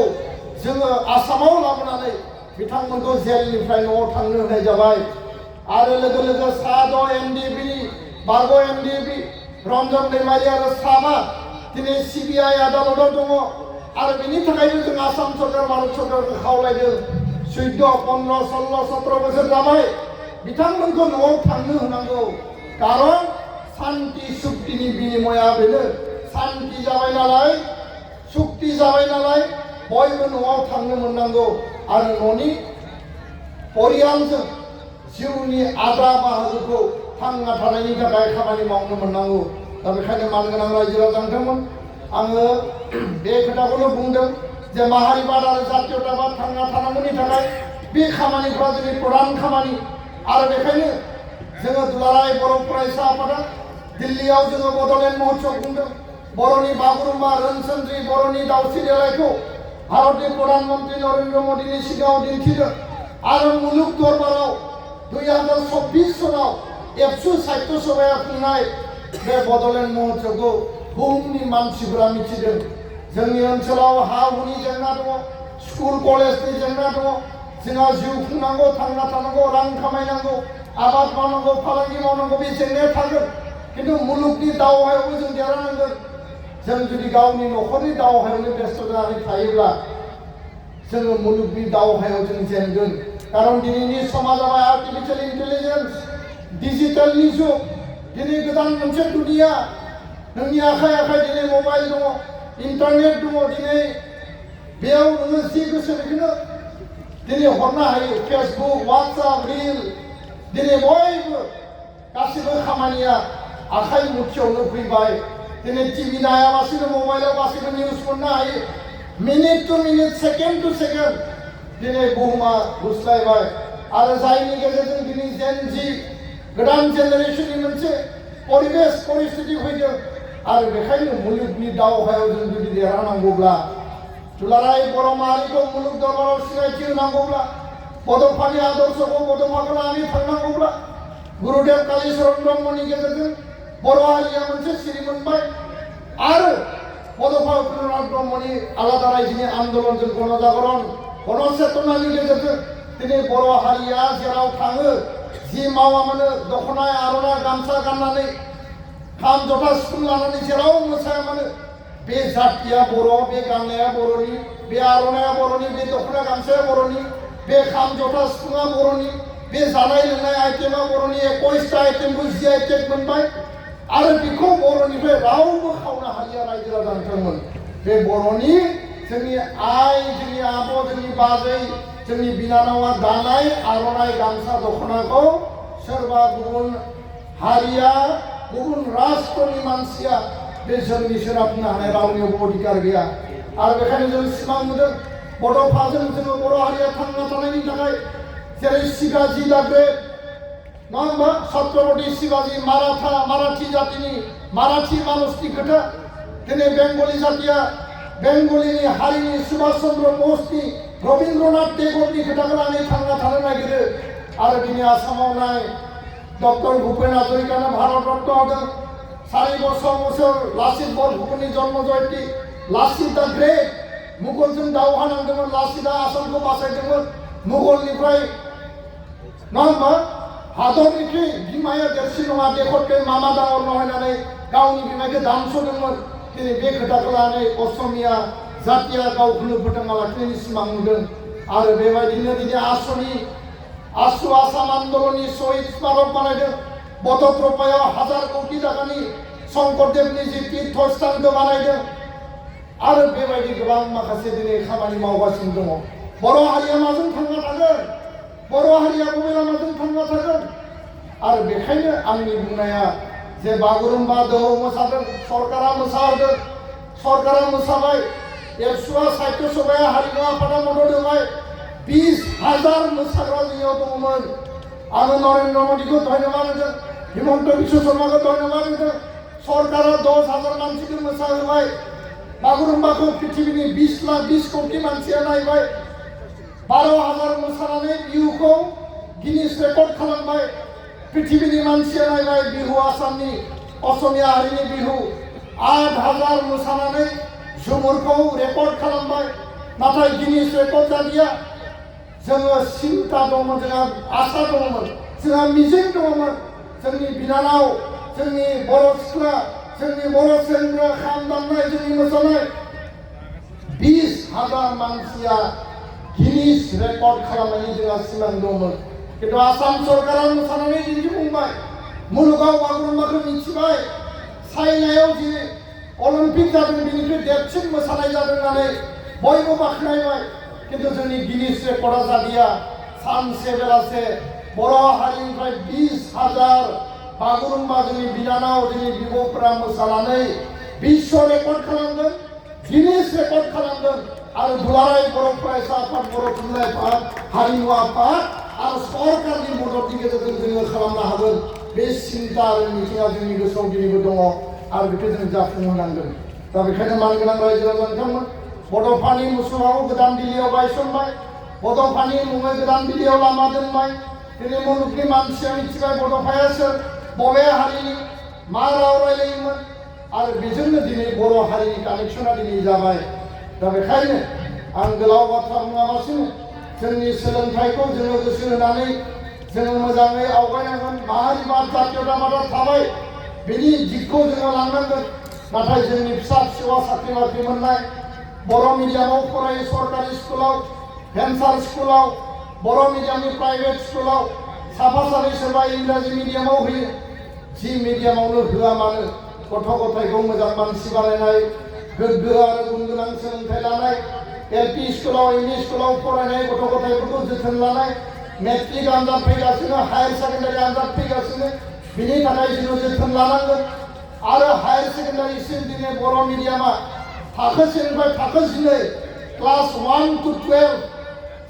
जोङो आसामाव लाबोनानै बिथांमोनखौ जेलनिफ्राय न'आव थांनो होनाय जाबाय आरो लोगो लोगो साद' एनडिबिनि बारग' एनडिबि रन्जन दैमारि आरो साबा दिनै सिबिआइ आदालताव दङ आरो बेनि थाखायबो जों आसाम सरकार भारत सरकारखौ खावलायदों 14, 15, 16, 17 बोसोर जाबाय बिथांमोनखौ न'आव थांनो होनांगौ कारन शान्ति सुक्तिनि बिनिमया बेनो शान्ति जाबाय नालाय सुक्ति जाबाय नालाय बयबो न'आव थांनो मोननांगौ आरो न'नि परियालजों जिउनि आद्रा बाहागोखौ थांना थानायनि थाखाय खामानि मावनो मोननांगौ दा बेखायनो मानगोनां रायजो राजाफोर आङो बे खोथाखौनो बुंदों जे माहारिबाद आरो जातीयताबाद थांना थानांगौनि थाखाय बे खामानिफ्रा जोंनि प्रधान खामानि आरो बेखायनो जोङो दुलाराय बर' फरायसा आफादा दिल्लीयाव जोङो बड'लेण्ड महोत्सव खुंदों बर'नि बागुरुम्बा रोनसोन्द्रि बर'नि दावस्रि देलायखौ भारतनि प्रधानमन्त्री नरेन्द्र मोदीनि सिगाङाव दिन्थिदों आरो मुलुग दरबाराव 2024 सनाव एबसु साहित्य सभाया खुंनाय बे बड'लेण्ड महोत्सवखौ बुहुमनि मानसिफोरा मिथिदों जोंनि ओनसोलाव हा हुनि जेंना दङ स्कुल कलेजनि जेंना दङ जोंहा जिउ खुंनांगौ थांना थानांगौ रां खामायनांगौ आबाद मावनांगौ फालांगि मावनांगौ बे जेंनाया थागोन किन्तु मुलुगनि दावहायावबो जों देरहानांगोन जों जुदि गावनि न'खरनि दावहायावनो बेस्थ' जानानै थायोब्ला जोङो मुलुगनि दावहायाव जों जेनगोन कारन दिनैनि समा जाबाय आर्टिफिशियेल इन्टेलिजेन्स डिजिटेलनि जुग दिनै गोदान मोनसे दुनिया नोंनि आखाइ आखाइ दिनै मबाइल दङ इन्टारनेट दङ दिनै बेयाव नोङो जि गोसो बेखौनो दिनै हरनो हायो फेसबुक वाट्सएप रिल दिनै बयबो गासिबो खामानिया आखाइ मुथियावनो फैबाय दिनै टिभि नायालासिनो मबाइलाव गासिबो निउस मोननो हायो minute to minute second to second दिनै बुहुमा गुस्लायबाय आरो जायनि गेजेरजों दिनै जेन जि गोदान जेनेरेशननि मोनसे परिबेश परिस्थिति फैदों आरो बेखायनो मुलुगनि दावहायाव जों जुदि देरहानांगौब्ला दुलाराय बर' माहारिखौ मुलुग दरबाराव सिनायथि होनांगौब्ला बड'फानि आदर्शखौ बड'फाखौ लानानै थांनांगौब्ला गुरुदेव कालीचरण ब्रह्मनि गेजेरजों बर' हारिया मोनसे सिरि मोनबाय आरो बड'फा उपेन्द्रनाथ ब्रह्मनि आलादा रायजोनि आन्दलनजों गणजागरण गणचेतनानि गेजेरजों दिनै बर' हारिया जेराव थाङो जि मावा मानो दख'ना आर'नाइ गामसा गाननानै खाम जथा सिफुं लानानै जेराव मोसाया मानो बे जातिया बर' बे गाननाया बर'नि बे आर'नाइया बर'नि बे दख'ना गामसाया बर'नि बे खाम जथा सिफुङा बर'नि बे जानाय लोंनाय आइटेमा बर'नि 21टा आइटेमखौ GI टेग मोनबाय आरो बेखौ बर'निफ्राय रावबो खावनो हालिया रायजो राजा बिथांमोन बे बर'नि जोंनि आइ जोंनि आब' जोंनि बाजै जोंनि बिनानावा दानाय आर'नाइ गामसा दख'नाखौ सोरबा गुबुन हारिया गुबुन राष्ट्रनि मानसिया बे जोंनि सोनाब बुंनो हानाय रावनियावबो अधिकार गैया आरो बेखायनो जों सिमां नुदों बड'फाजों जोङो बर' हारिया थांना थानायनि थाखाय जेरै शिवाजी दा ग्रेट नङा होमबा छत्रपति शिवाजी माराठी जातिनि माराठी मानुसनि खोथा दिनै बेंगलि जातिया बेंगलिनि हारिनि सुभाष चन्द्र बसनि रबीन्द्रनाथ टेगरनि खोथाखौ लानानै थांना थानो नागिरो आरो दिनै आसामाव नाय डक्टर भुपेन हाजरिकानो भारत रत्न होदों 4 बोसोर लासित बरफुकननि जन्म जयन्ती लासित दा ग्रेट मुगलजों दावहा नांदोंमोन लासितआ आसामखौ बासायदोंमोन मुगलनिफ्राय नङा होमबा हादरनिख्रुइ बिमाया देरसिन नङा देखरखौ मामा दाङर नहायनानै गावनि बिमाखौ दानस'दोंमोन दिनै बे खोथाखौ लानानै असमिया जातिया गावखौनो फोथांना लाखिनायनि सिमां नुदों आरो बेबायदिनो दिनै आसु आसाम आन्दलननि शहीद स्मारक बानायदों बड'द्रपायाव 1000 कोटी टाकानि शंकरदेवनि जि तीर्थस्थानखौ बानायदों आरो बेबायदि गोबां माखासे दिनै खामानि मावगासिनो दङ बर' हारिया माजों थांना थागोन बर' हारिया बबे लामाजों थांना थागोन आरो बेखायनो आंनि बुंनाया जे बागुरुम्बा दोहौ मोसादों सरकारा मोसाहोदों सरकारा मोसाबाय एबसुआ साहित्य सभाया हारिमु आफादा मदद होबाय 20,000 मोसाग्रा जोंनियाव दङमोन आङो नरेन्द्र मोदीखौ धन्यबाद होदों हिमन्त बिश्व शर्माखौ धन्यबाद होदों सरकारा 10,000 मानसिखौ मोसाहोबाय बागुरुम्बाखौ पृथिबीनि 20 कोटी मानसिया नायबाय 12,000 मोसानानै बिहुखौ गिनिस रेकर्ड खालामबाय पृथिबीनि मानसिया नायबाय बिहु आसामनि असमिया हारिनि बिहु 8,000 मोसानानै झुमुरखौ रेकर्ड खालामबाय नाथाय गिनिस रेकर्ड जादिया जोङो सिन्ता दंमोन जोंहा आसा दंमोन जोंहा मिजिं दंमोन जोंनि बिनानाव जोंनि बर' सिख्ला जोंनि बर' सेंग्रा खाम दामनाय जोंनि मोसानाय 20,000 मानसिया गिनिस रेकर्ड खालामनायनि जोंहा सिमां दंमोन किन्तु आसाम सरकारा मोसानानै दिन्थिफुंबाय मुलुगाव बागुरुम्बाखौ मिथिबाय चाइनायाव जि अलिम्पिक जादों बेनिफ्राय देरसिन मोसानाय जादों होननानै बयबो बाख्नायबाय किन्तु जोंनि गिनिस रेकर्डआ जादिया सानसे बेलासे बर' हारिनिफ्राय 20,000 बागुरुम्बा जोंनि बिनानाव जोंनि बिब'फोरा मोसानानै विश्व रेकर्ड खालामदों गिनिस रेकर्ड खालामदों आरो दुलाराय बर' फरायसा आफाद बर' थुनलाइ आफाद हारिमु आफाद आरो सरकारनि मददनि गेजेरजों जोङो खालामनो हागोन बे सिन्ता आरो मिजिंआ जोंनि गोसोआव दिनैबो दङ आरो बेखौ जों जाफुंहोनांगोन दा बेखायनो मानगोनां रायजो राजा नोंथांमोन बड'फानि मुसुखाखौ गोदान दिल्लीयाव गायसनबाय बड'फानि मुङै गोदान दिल्लीयाव लामा दोनबाय दिनै मुलुगनि मानसिया मिथिबाय बड'फाया सोर बबे हारिनि मा राव रायलायोमोन आरो बेजोंनो दिनै बर' हारिनि कानेक्सना दिनै जाबाय दा बेखायनो आं गोलाव बाथ्रा बुङालासिनो जोंनि सोलोंथाइखौ जोङो गोसो होनानै जोङो मोजाङै आवगायनांगोन माहारिबाद जातीयताबादा थाबाय बेनि दिगखौ जोङो लांनांगोन नाथाय जोंनि फिसा फिसौआ साख्रि बाख्रि मोननाय बर' मिडियामाव फरायो सरकारि स्कुलाव भेन्सार स्कुलाव बर' मिडियामनि प्राइभेट स्कुलाव साफा सानै सोरबा इंराजि मिडियामाव होयो जि मिडियामावनो होआ मानो गथ' गथायखौ मोजां मानसि बानायनाय गोग्गो आरो गुन गोनां सोलोंथाइ लानाय एलपि स्कुलाव एमइ स्कुलाव फरायनाय गथ' गथायफोरखौ जोथोन लानाय मेट्रिक आनजाद फैगासिनो हायार सेकेन्डारि आनजाद फैगासिनो बिनि थाखाय जोङो जोथोन लानांगोन आरो हायार सेकेन्डारिसिम दिनै बर' मिडियामा थाखो 1 निफ्राय थाखो 12 क्लास 1 to 12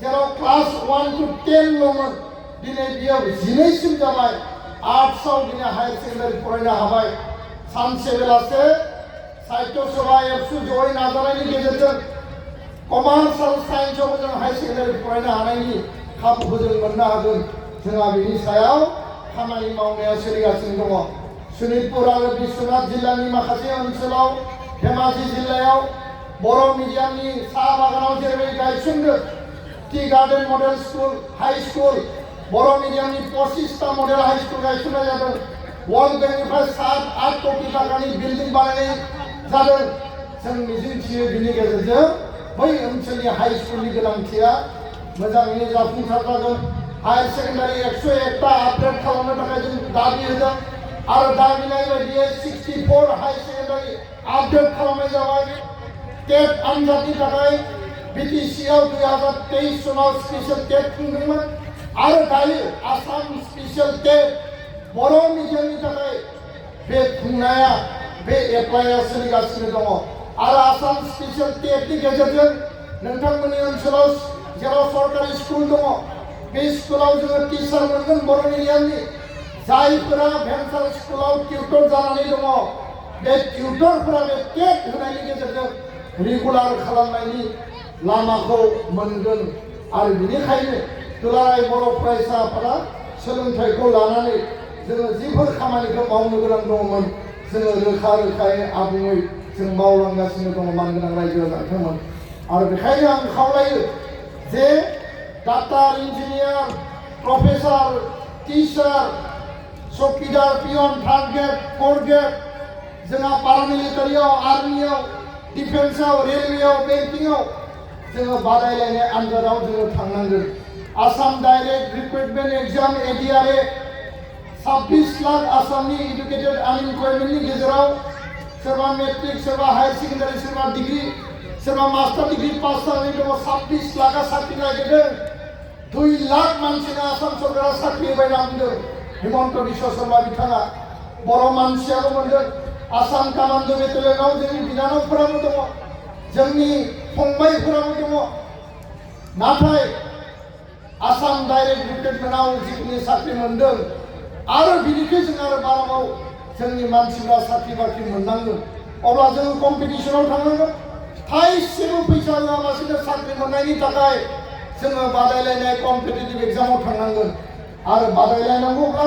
जेराव क्लास 1 to 10 ल'मोन दिनै बियो 12 सिम जाबाय आर्ट्सआव दिनै हायार सेकेन्डारि फरायनो हाबाय सानसे बेलासे साहित्य सभा एबसु जयै नाजानायनि गेजेरजों कमार्स आरो साइन्सआवबो जों हायार सेकेन्डारि फरायनो हानायनि खाबुखौ जों मोननो हागोन जोंहा बिनि सायाव खामानि मावनाया सोलिगासिनो दङ सनितपुर आरो बिश्वनाथ जिल्लानि माखासे ओनसोलाव धेमाजि जिल्लायाव बर' मिडियामनि साहा बागानाव जेरैबायदि गायसनदों tea garden model school high school Bodo' मिडियामनि 25टा मडेल हाई स्कुल गायसननाय जादों वर्ल्ड बेंकनिफ्राय 7-8 कोटी टाकानि बिल्डिं बानायनाय जादों जों मिजिंथियो बिनि गेजेरजों बै ओनसोलनि हाई स्कुलनि गोनांथिया मोजाङैनो जाफुंसार जागोन हायार सेकेन्डारि 101टा आपग्रेड खालामनो थाखाय जों दाबि होदों आरो दाबिनाय बायदियै 64 हायार सेकेन्डारि आपग्रेड खालामनाय जाबाय टेट आनजादनि थाखाय बिटिसिआव 2023 सनाव स्पेशल टेट खुंदोंमोन आरो दायो आसाम स्पेशल टेट बर' मिडियामनि थाखाय बे खुंनाया बे एप्लाइआ सोलिगासिनो दङ आरो आसाम स्पेशल टेटनि गेजेरजों नोंथांमोननि ओनसोलाव जेराव सरकारि स्कुल दङ बे स्कुलाव जोङो टिचार मोनगोन बर' मिडियामनि जायफोरा भेन्सार स्कुलाव टिउटर जानानै दङ बे टिउटरफोरा बे टेट होनायनि गेजेरजों रेगुलार खालामनायनि लामाखौ मोनगोन आरो बेनिखायनो दुलाराय बर' फरायसा आफादा सोलोंथाइखौ लानानै जोङो जिफोर खामानिखौ मावनो गोनां दङमोन जोङो रोखा रोखायै आबुङै जों मावलांगासिनो दङ मानगोनां रायजो राजाफोरमोन आरो बेखायनो आं खावलायो जे डाक्टार इन्जिनियार प्रफेसार टिचार चौकीदार पियन थार्ड ग्रेड फोर्थ ग्रेड जोंहा पारामिलिटारियाव आर्मियाव डिफेन्सआव रेलवेआव बेंकिंआव जोङो बादायलायनाय आनजादाव जोङो थांनांगोन Assam direct recruitment exam ADRE 26 lakh आसामनि इडुकेटेड आनइमप्लयमेन्टनि गेजेराव सोरबा मेट्रिक सोरबा हायर सेकेन्डारि सोरबा डिग्री सोरबा मास्टार डिग्री पास जानानै दङ 26 लाखा साख्रि नागिरदों 2 लाख मानसिनो आसाम सरकारा साख्रि होबायना बुंदों हिमन्त बिश्व शर्मा बिथाङा बर' मानसियाबो मोनदों आसाम कामान्ड' बेटेलियनाव जोंनि बिनानावफोराबो दङ जोंनि फंबायफोराबो दङ नाथाय आसाम डाइरेक्ट रिक्रुटमेन्टआव जिखिनि साख्रि मोनदों आरो बिनिख्रुइ जों आरो बाराबाव जोंनि मानसिफ्रा साख्रि बाख्रि मोननांगोन अब्ला जों कम्पिटिसनाव थांनांगोन थाइसेबो फैसा होआलासिनो साख्रि मोननायनि थाखाय जोङो बादायलायनाय कम्पिटिटिभ एग्जामाव थांनांगोन आरो बादायलायनांगौब्ला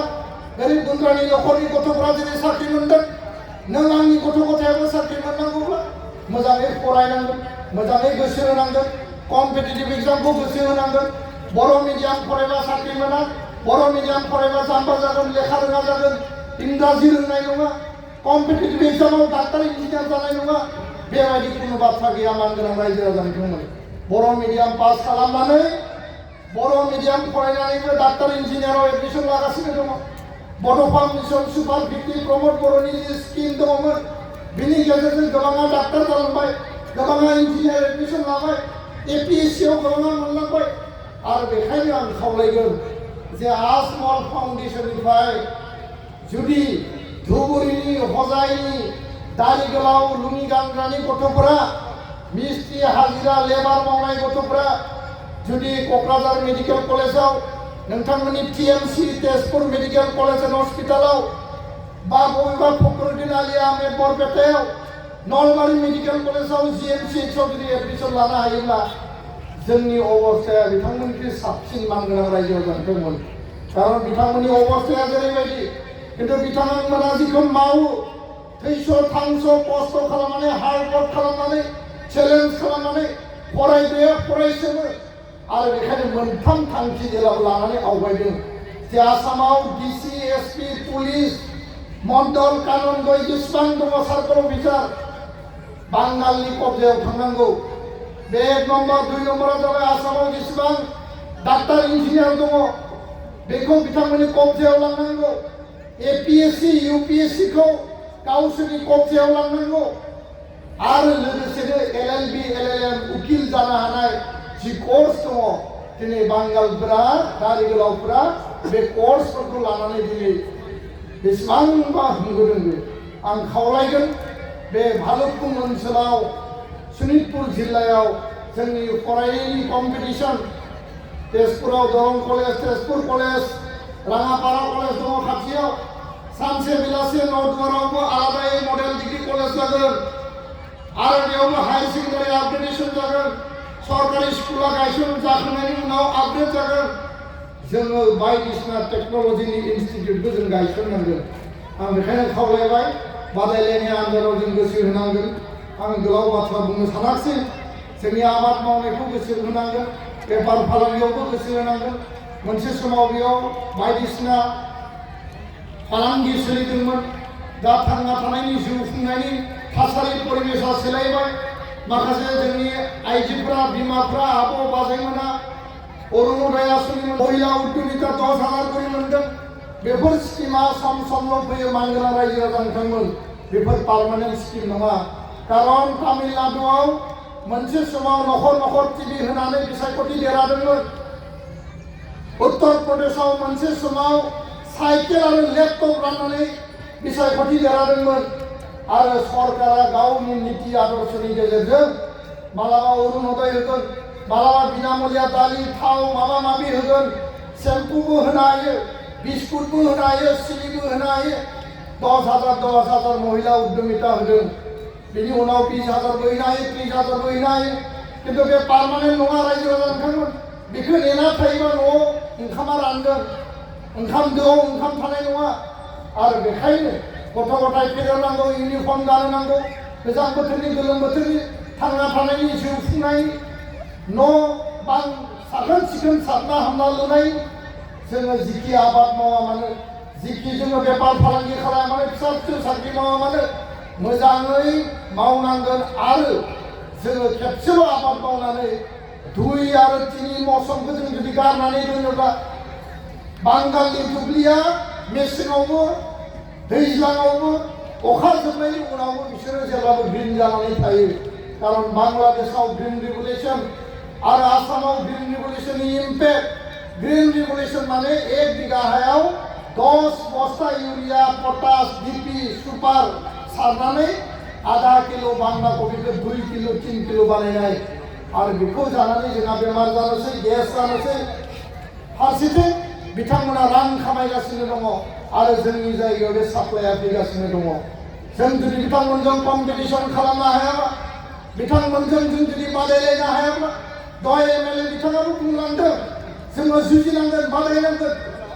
गोरिब गुन्द्रानि न'खरनि गथ'फ्रा जेरै साख्रि मोनदों नों आंनि गथ' गथायाबो साख्रि मोननांगौब्ला मोजाङै फरायनांगोन मोजाङै गोसो होनांगोन कम्पिटिटिभ एग्जामखौ गोसो होनांगोन बर' मिडियाम फरायबा साख्रि मोना बर' मिडियाम फरायबा जाम्बा जागोन लेखा रोङा जागोन इंराजि रोंनाय नङा कम्पिटिटिभ एग्जामाव डाक्टार इन्जिनियार जानाय नङा बेबायदि कुनु बाथ्रा गैया मानगोनां रायजो राजाफोरमोन बर' मिडियाम पास खालामनानै बर' मिडियाम फरायनानैबो डाक्टार इन्जिनियाराव एडमिसन लागासिनो दङ बड'फा मिशन सुपार 50 प्रमोद बर'नि जि स्किम दङमोन बिनि गेजेरजों गोबाङा डाक्टार जालांबाय गोबाङा इन्जिनियार एडमिसन लाबाय एपिएससिआव गोबाङा मोनलांबाय आरो बेखायनो आं खावलायगोन जे आजमल फाउन्डेसननिफ्राय जुदि धुबुरीनि हजाइनि दारि गोलाव लुङि गानग्रानि गथ'फोरा मिस्ट्रि हाजिरा लेबार मावनाय गथ'फोरा जुदि क'क्राझार मेडिकेल कलेजाव नोंथांमोननि टिएमसि तेजपुर मेडिकेल कलेज एन्ड हस्पिटालाव बा बबेबा फखरुद्दिन आली आहमेद बरपेटायाव नलबारि मेडिकेल कलेजाव जिएमसिएचआव जुदि एडमिसन लानो हायोब्ला जोंनि अबस्थाया बिथांमोननिख्रुइ साबसिन मानगोनां रायजो राजाफोरमोन कारन बिथांमोननि अबस्थाया जेरैबायदि खिन्थु बिथांमोना जिखौ मावो थैस' थांस' खस्थ' खालामनानै हार्ड वर्क खालामनानै चेलेन्ज खालामनानै फरायग्राया फरायसोमो आरो बेखायनो मोनथाम थांखि जेराव लानानै आवगायदों जे आसामाव डिसि एसपि पुलिस मण्डल कानूनगो जेसेबां दङ सार्कल अफिसार बांगालनि कब्जायाव थांनांगौ बे 1 नम्बर 2 नम्बरा जाबाय आसामाव जेसेबां डाक्टार इन्जिनियार दङ बेखौ बिथांमोननि कब्जायाव लांनांगौ एपिएससि इउपिएससि खौ गावसोरनि कब्जायाव लांनांगौ आरो लोगोसेनो एलएलबि एलएलएम उकिल जानो हानाय जि कोर्स दङ दिनै बांगालफोरा दारि गोलावफोरा बे कोर्सफोरखौ लानानै दिनै बेसेबांबा होंगो-दोंगो आं खावलायगोन बे भालुकपुं ओनसोलाव सनितपुर जिल्लायाव जोंनि फरायनायनि कम्पिटिसन तेजपुराव Darrang college Tezpur college Rangapara college दङ खाथियाव सानसे बेलासे नौदुवारावबो आलादायै मडेल डिग्री कलेज जागोन आरो बेयावबो हायर सेकेन्डारि आपग्रेडेसन जागोन सरकारि स्कुला गायसन जाखांनायनि उनाव आपग्रेड जागोन जोङो बायदिसिना टेक्न'लजिनि इनस्टिट्युटबो जों गायसननांगोन आं बेखायनो खावलायबाय बादायलायनाय आनजादाव जों गोसो होनांगोन आं गोलाव बाथ्रा बुंनो सानाखिसै जोंनि आबाद मावनायखौ गोसो होनांगोन बेफार फालांगियावबो गोसो होनांगोन मोनसे समाव बेयाव बायदिसिना फालांगि सोलिदोंमोन दा थांना थानायनि जिउ खुंनायनि थासारि परिबेसा सोलायबाय माखासे जोंनि आइजोफोरा बिमाफ्रा आबौ बाजैमोना अरुणोदय आसनि महिला उद्यमिता 10,000 करि मोनदों बेफोर स्किमा सम समल' फैयो मानगोनां रायजो राजा नोंथांमोन बेफोर पार्मानेन्ट स्किम नङा कारन तामिलनाडुआव मोनसे समाव नखर नखर टिभि होनानै बिसायख'थि देरहादोंमोन। उत्तर प्रदेशआव मोनसे समाव साइकेल आरो लेपटप राननानै बिसायख'थि देरहादोंमोन। आरो सरकारा गावनि नीति आदर्शनि गेजेरजों मालाबा अरुणोदय होगोन, मालाबा बिनामूल्या दालि थाव माबा माबि होगोन, सेम्पुबो होनो हायो, बिस्कुटबो होनो हायो, सिनिबो होनो हायो। 10,000 महिला उद्यमिता होदों। बिनि उनाव 20,000 होनो हायो, 30,000 होनो हायो। किन्तु बे पार्मानेन्ट नङा रायजो राजा नोंथांमोन। बेखौ नेना थायोबा न'आव ओंखामा रानगोन, ओंखाम दोआव ओंखाम थानाय नङा। आरो बेखायनो गथ' गथाय फेदेरनांगौ, इउनिफर्म गानहोनांगौ, गोजां बोथोरनि गोलोम बोथोरनि थांना थानायनि जिउ खुंनायनि न' बां साखोन सिखोन साबना हामना लुनाय। जोङो जिखि आबाद मावा मानो, जिखि जोङो बेफार फालांगि खालामा मानो, फिसा फिसौ साख्रि मावा मानो, मोजाङै मावनांगोन। आरो जोङो खेबसेल' आबाद मावनानै 2 आरो 3 मौसमखौ जों जुदि गारनानै दोनोब्ला बांगालनि दुब्लिया मेसेङावबो दैज्लाङावबो अखा जोबनायनि उनावबो बिसोरो जेब्लाबो ग्रिन जानानै थायो। कारण बांलादेशआव ग्रिन रिभलिउसन आरो आसामाव ग्रिन रिभलिउसननि इम्पेक्ट। ग्रिन रिभलिउसन माने 1 बिघा हायाव 10 बस्ता इउरिया, पटास, डीपी, सुपार सारनानै आधा किलो बान्दा कबिखौ 2 किलो 3 किलो बानायनाय। आरो बेखौ जानानै जोंहा बेमार जानोसै, गेस जानोसै। फारसेथिं बिथांमोना रां खामायगासिनो दङ आरो जोंनि जायगायाव बे साप्लाइआ फैगासिनो दङ। जों जुदि बिथांमोनजों कम्पिटिसन खालामनो हायाबा, बिथांमोनजों जों जुदि बादायलायनो हायाब्ला, दहाय एमएलए बिथाङाबो बुंलांदों, जोङो जुजिनांगोन, बादायनांगोन।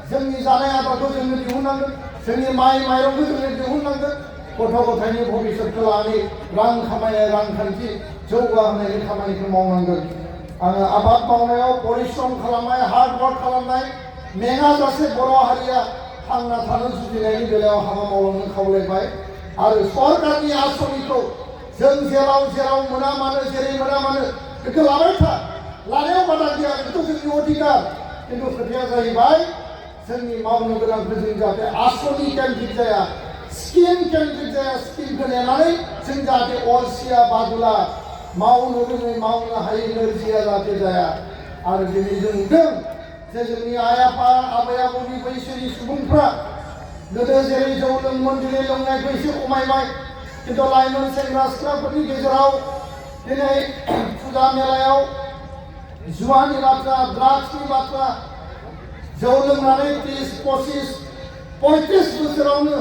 जोंनि जानाय आदारखौ जोङो दिहुननांगोन, जोंनि माइ माइरंखौ जोङो दिहुननांगोन। गथ' गथायनि भबिष्यतखौ लानानै रां खामायनाय, रांखान्थि जौगाहोनायनि खामानिखौ मावनांगोन। आङो आबाद मावनायाव परिश्रम खालामनाय, हार्ड वर्क खालामनाय, मेङाजासे बर' हारिया थांना थानो जुजिनायनि बेलायाव हाबा मावलांनो खावलायबाय। आरो सरकारनि आसनिखौ जों जेराव जेराव मोना मानो, जेरै मोना मानो बेखौ लाबाय था। लानायाव बादा गैया, बेथ' जोंनि अधिकार। किन्तु खोथाया जाहैबाय जोंनि मावनो गोनांखौ जों जाहाथे आसनि केन्द्रिक जाया, स्किम केन्द्रिक जाया। स्किमखौ नेनानै जों जाहाथे अलसिया बादुला मावनो रोङै, मावनो हायै नोरजिया जाहाथे जाया। आरो दिनै जों नुदों जे जोंनि आइ आफा, आबै आबौनि बैसोनि सुबुंफ्रा गोदो जेरै जौ लोङोमोन, दिनै लोंनायखौ एसे खमायबाय। किन्तु लाइमोन सेंग्रा सिख्लाफोरनि गेजेराव दिनै फुजा मेलायाव जुवानि बाथ्रा, ड्राग्सनि बाथ्रा, जौ लोंनानै 30, 25, 35 बोसोरावनो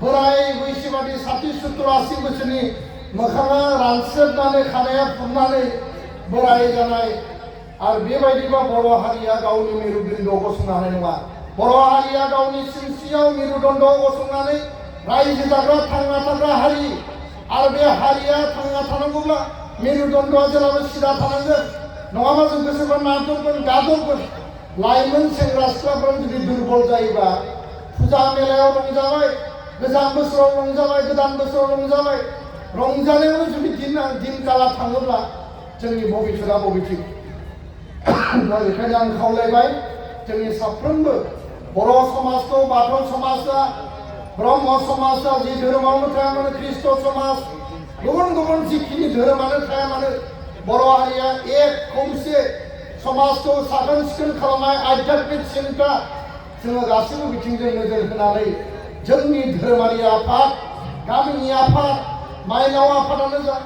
बोराय बैसोबादि 60, 70, 80 बोसोरनि मोखाङा रानस्रेबनानै, खानाया फुरनानै बोराय जानाय। आरो बेबायदिबा बर' हारिया गावनि मेरुदन्दआव गसंनो हानाय नङा। बर' हारिया गावनि सिनस्रियाव मेरुदन्दआव गसंनानै रायजो जाग्रा, थांना थाग्रा हारि। आरो बे हारिया थांना थानांगौब्ला मेरुदन्दआ जेब्लाबो सिदा थानांगोन, नङाबा जों गोसोबा नादबगोन, गादबगोन। लाइमोन सेंग्रा सिख्लाफोरा जुदि दुर्बल जायोबा, फुजा मेलायाव रंजाबाय, गोजाम बोसोराव रंजाबाय, गोदान बोसोराव रंजाबाय, रंजानायावनो जुदि दिन काला थाङोब्ला जोंनि भबिष्यतआ बबेथिं? दा बेखायनो आं खावलायबाय जोंनि साफ्रोमबो बर' समाजखौ, बाथौ समाजा, ब्रह्म समाजा, जि धोरोमावनो थाया मानो, ख्रिस्ट समाज, गुबुन गुबुन जिखिनि धोरोमानो थाया मानो, बर' हारिया एक खौसे समाजखौ साखोन सिखोन खालामनाय, आध्यात्मिक चिन्ता जोङो गासैबो बिथिंजों नोजोर होनानै जोंनि धोरोमारि आफाद, गामिनि आफाद, माइनाव आफादानो जा,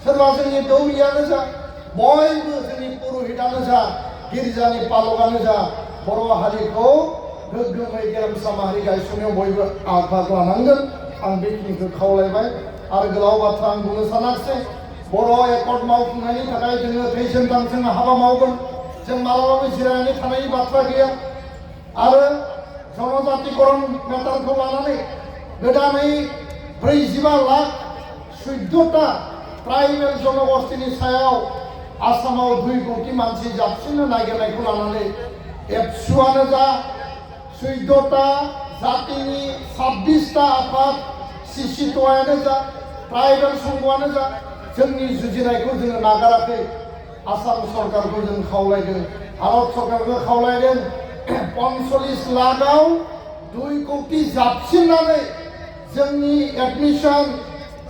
सोरबा जोंनि दौरियानो जा, बयबो जोंनि पुर'हितानो जा, गिर्जानि पालकानो जा, बर' हारिखौ गोग्गोमै गेरेमसा माहारि गायसननायाव बयबो आफाद लानांगोन। आं बेखिनिखौ खावलायबाय आरो गोलाव बाथ्रा आं बुंनो सानाखिसै। बर' एकर्ड मावफुंनायनि थाखाय जोङो थैसोमथां जों हाबा मावगोन। जों मालाबाबो जिरायनानै थानायनि बाथ्रा गैया। आरो जनजातिकरण मेटारखौ लानानै गोदानै 45,14,000 ट्राइबेल जनगोष्ठीनि सायाव आसामाव 2 कोटि मानसि जाबसिननो नागिरनायखौ लानानै एबसुआनो जा, 14टा जातिनि 26टा आफाद, सिसिट'आनो जा, ट्राइबेल संघआनो जा, जोंनि जुजिनायखौ जोङो नागाराखै। आसाम सरकारखौ जों खावलायदों, भारत सरकारखौ खावलायदों, 45 लाखआव 2 कोटि जाबसिननानै जोंनि एडमिसन,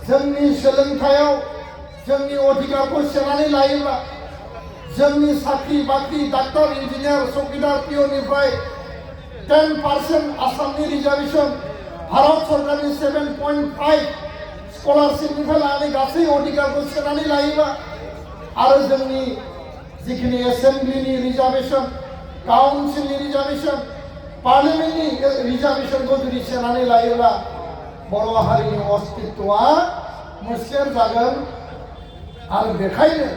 जोंनि सोलोंथायाव जोंनि अधिकारखौ सेनानै लायोब्ला जोंनि साख्रि बाख्रि डाक्टर इन्जिनियार चौकीदार पिअनिफ्राय 10% आसामनि रिजार्भेसन भारत सरकारनि 7.5 स्कलारशिपनिफ्राय लानानै गासै अधिकारखौ सेनानै लायोबा आरो जोंनि जिखिनि एसेम्ब्लिनि रिजार्भेसन काउन्सिलनि रिजार्भेसन पार्लियामेन्टनि रिजार्भेसनखौ जुदि सेनानै लायोब्ला बर' हारिनि अस्तित्वआ मुसेर जागोन आरो बेखायनो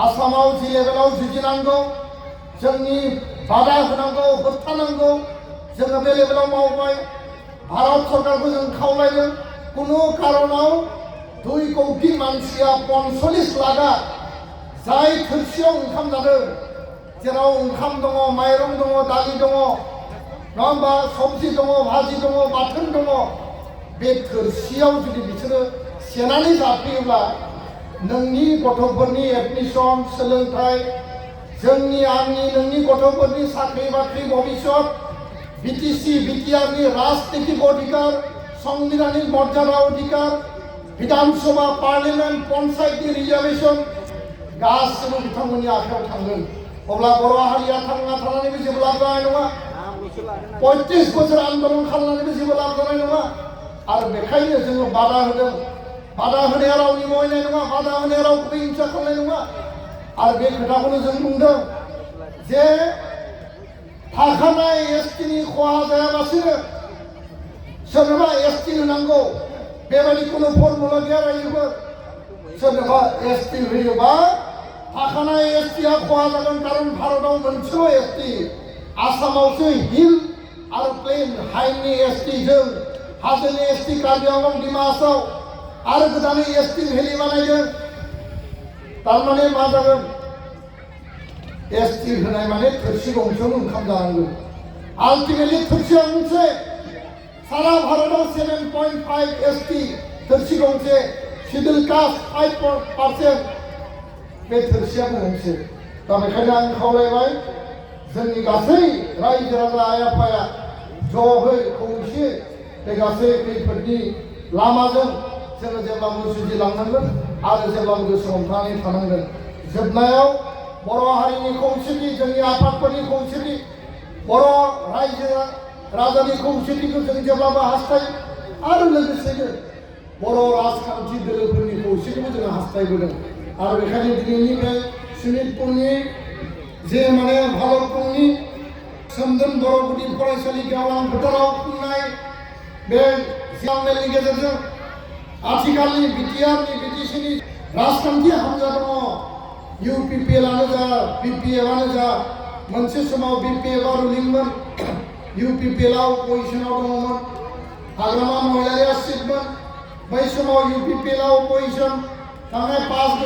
आसामाव जि लेभेलाव जुजिनांगौ जोंनि बादा होनांगौ होबथानांगौ जोङो बे लेभेलाव मावबाय भारत सरकारखौ जों खावलायदों कुनु कारनाव 2 कौटि मानसिया 45 लाखा जाय थोरसियाव ओंखाम जादों जेराव ओंखाम दङ माइरं दङ दालि दङ नङा होमबा सबजि दङ भाजि दङ बाथोन दङ बे थोरसियाव जुदि बिसोरो सेनानै जाफैयोब्ला नोंनि गथ'फोरनि एडमिसन सोलोंथाइ जोंनि आंनि नोंनि गथ'फोरनि साख्रि बाख्रि भबिष्यत बिटिसि बिटिआरनि राजनीतिक अधिकार संविधानिक मर्यादा अधिकार विधानसभा पार्लियामेन्ट पन्चायतनि रिजार्भेसन गासिबो बिथांमोननि आखायाव थांगोन अब्ला बर' हारिया थांना थानानैबो जेबो लाब जानाय नङा 35 बोसोर आन्दलन खालामनानैबो जेबो लाब जानाय नङा आरो बेखायनो जोङो बादा होदों बादा होनाया रावनि मावनाय नङा बादा होनाया रावखौबो हिंसा खालामनाय नङा आरो बे खोथाखौनो जों बुंदों जे थाखानाय एसटिनि खहा जायालासिनो सोरनोबा एसटि होनांगौ बेबायदि कुनु फर्मुला गैया रायजोफोर सोरनोबा एसटि होयोबा थाखानाय एसटिया खहा जागोन कारण भारताव मोनसेल' एसटि आसामावसो हिल आरो प्लेन हाइनि एसटि जों हाजोनि एसटि कार्बि आंलं डिमा हासाव आरो गोदानै एसटि भेलि बानायदों तारमाने मा जागोन एसटि होनाय माने थोरसि गंसेयावनो ओंखाम जानांगौ आल्टिमेटलि थोरसिया गंसे सारा भारताव 7.5 एसटि थोरसि गंसे शिड्युल कास्ट 5% बे थोरसियाबो गंसे दा बेखायनो आं खावलायबाय जोंनि गासै रायजो राजा आइ आफाया ज'है खौसे बे गासै खैफोदनि लामाजों जोङो जेब्लाबो जुजिलांनांगोन आरो जेब्लाबो गोसो हमथानानै थानांगोन जोबनायाव बर' हारिनि खौसेथि जोंनि आफादफोरनि खौसेथि बर' रायजो राजानि खौसेथिखौ जों जेब्लाबो हास्थायो आरो लोगोसेनो बर' राजखान्थि दोलोफोरनि खौसेथिखौ जोङो हास्थायबोदों आरो बेखायनो दिनैनि बे सनितपुरनि जे माने भालरपुरनि सोमदोन बर' गुदि फरायसालि गेवलां फोथाराव खुंनाय बे मेलनि गेजेरजों आथिखालनि बिटिआरनि बिटिसिनि राजखान्थि हान्जा दङ इउपिपिएलआनो जा बिपिएफआनो जा मोनसे समाव बिपिएफआ रुलिंमोन इउपिपिएलआव पजिशनाव दङमोन हाग्रामा महिलारिया सिटमोन बै समाव इउपिपिएलआव पजिशन थांनाय 5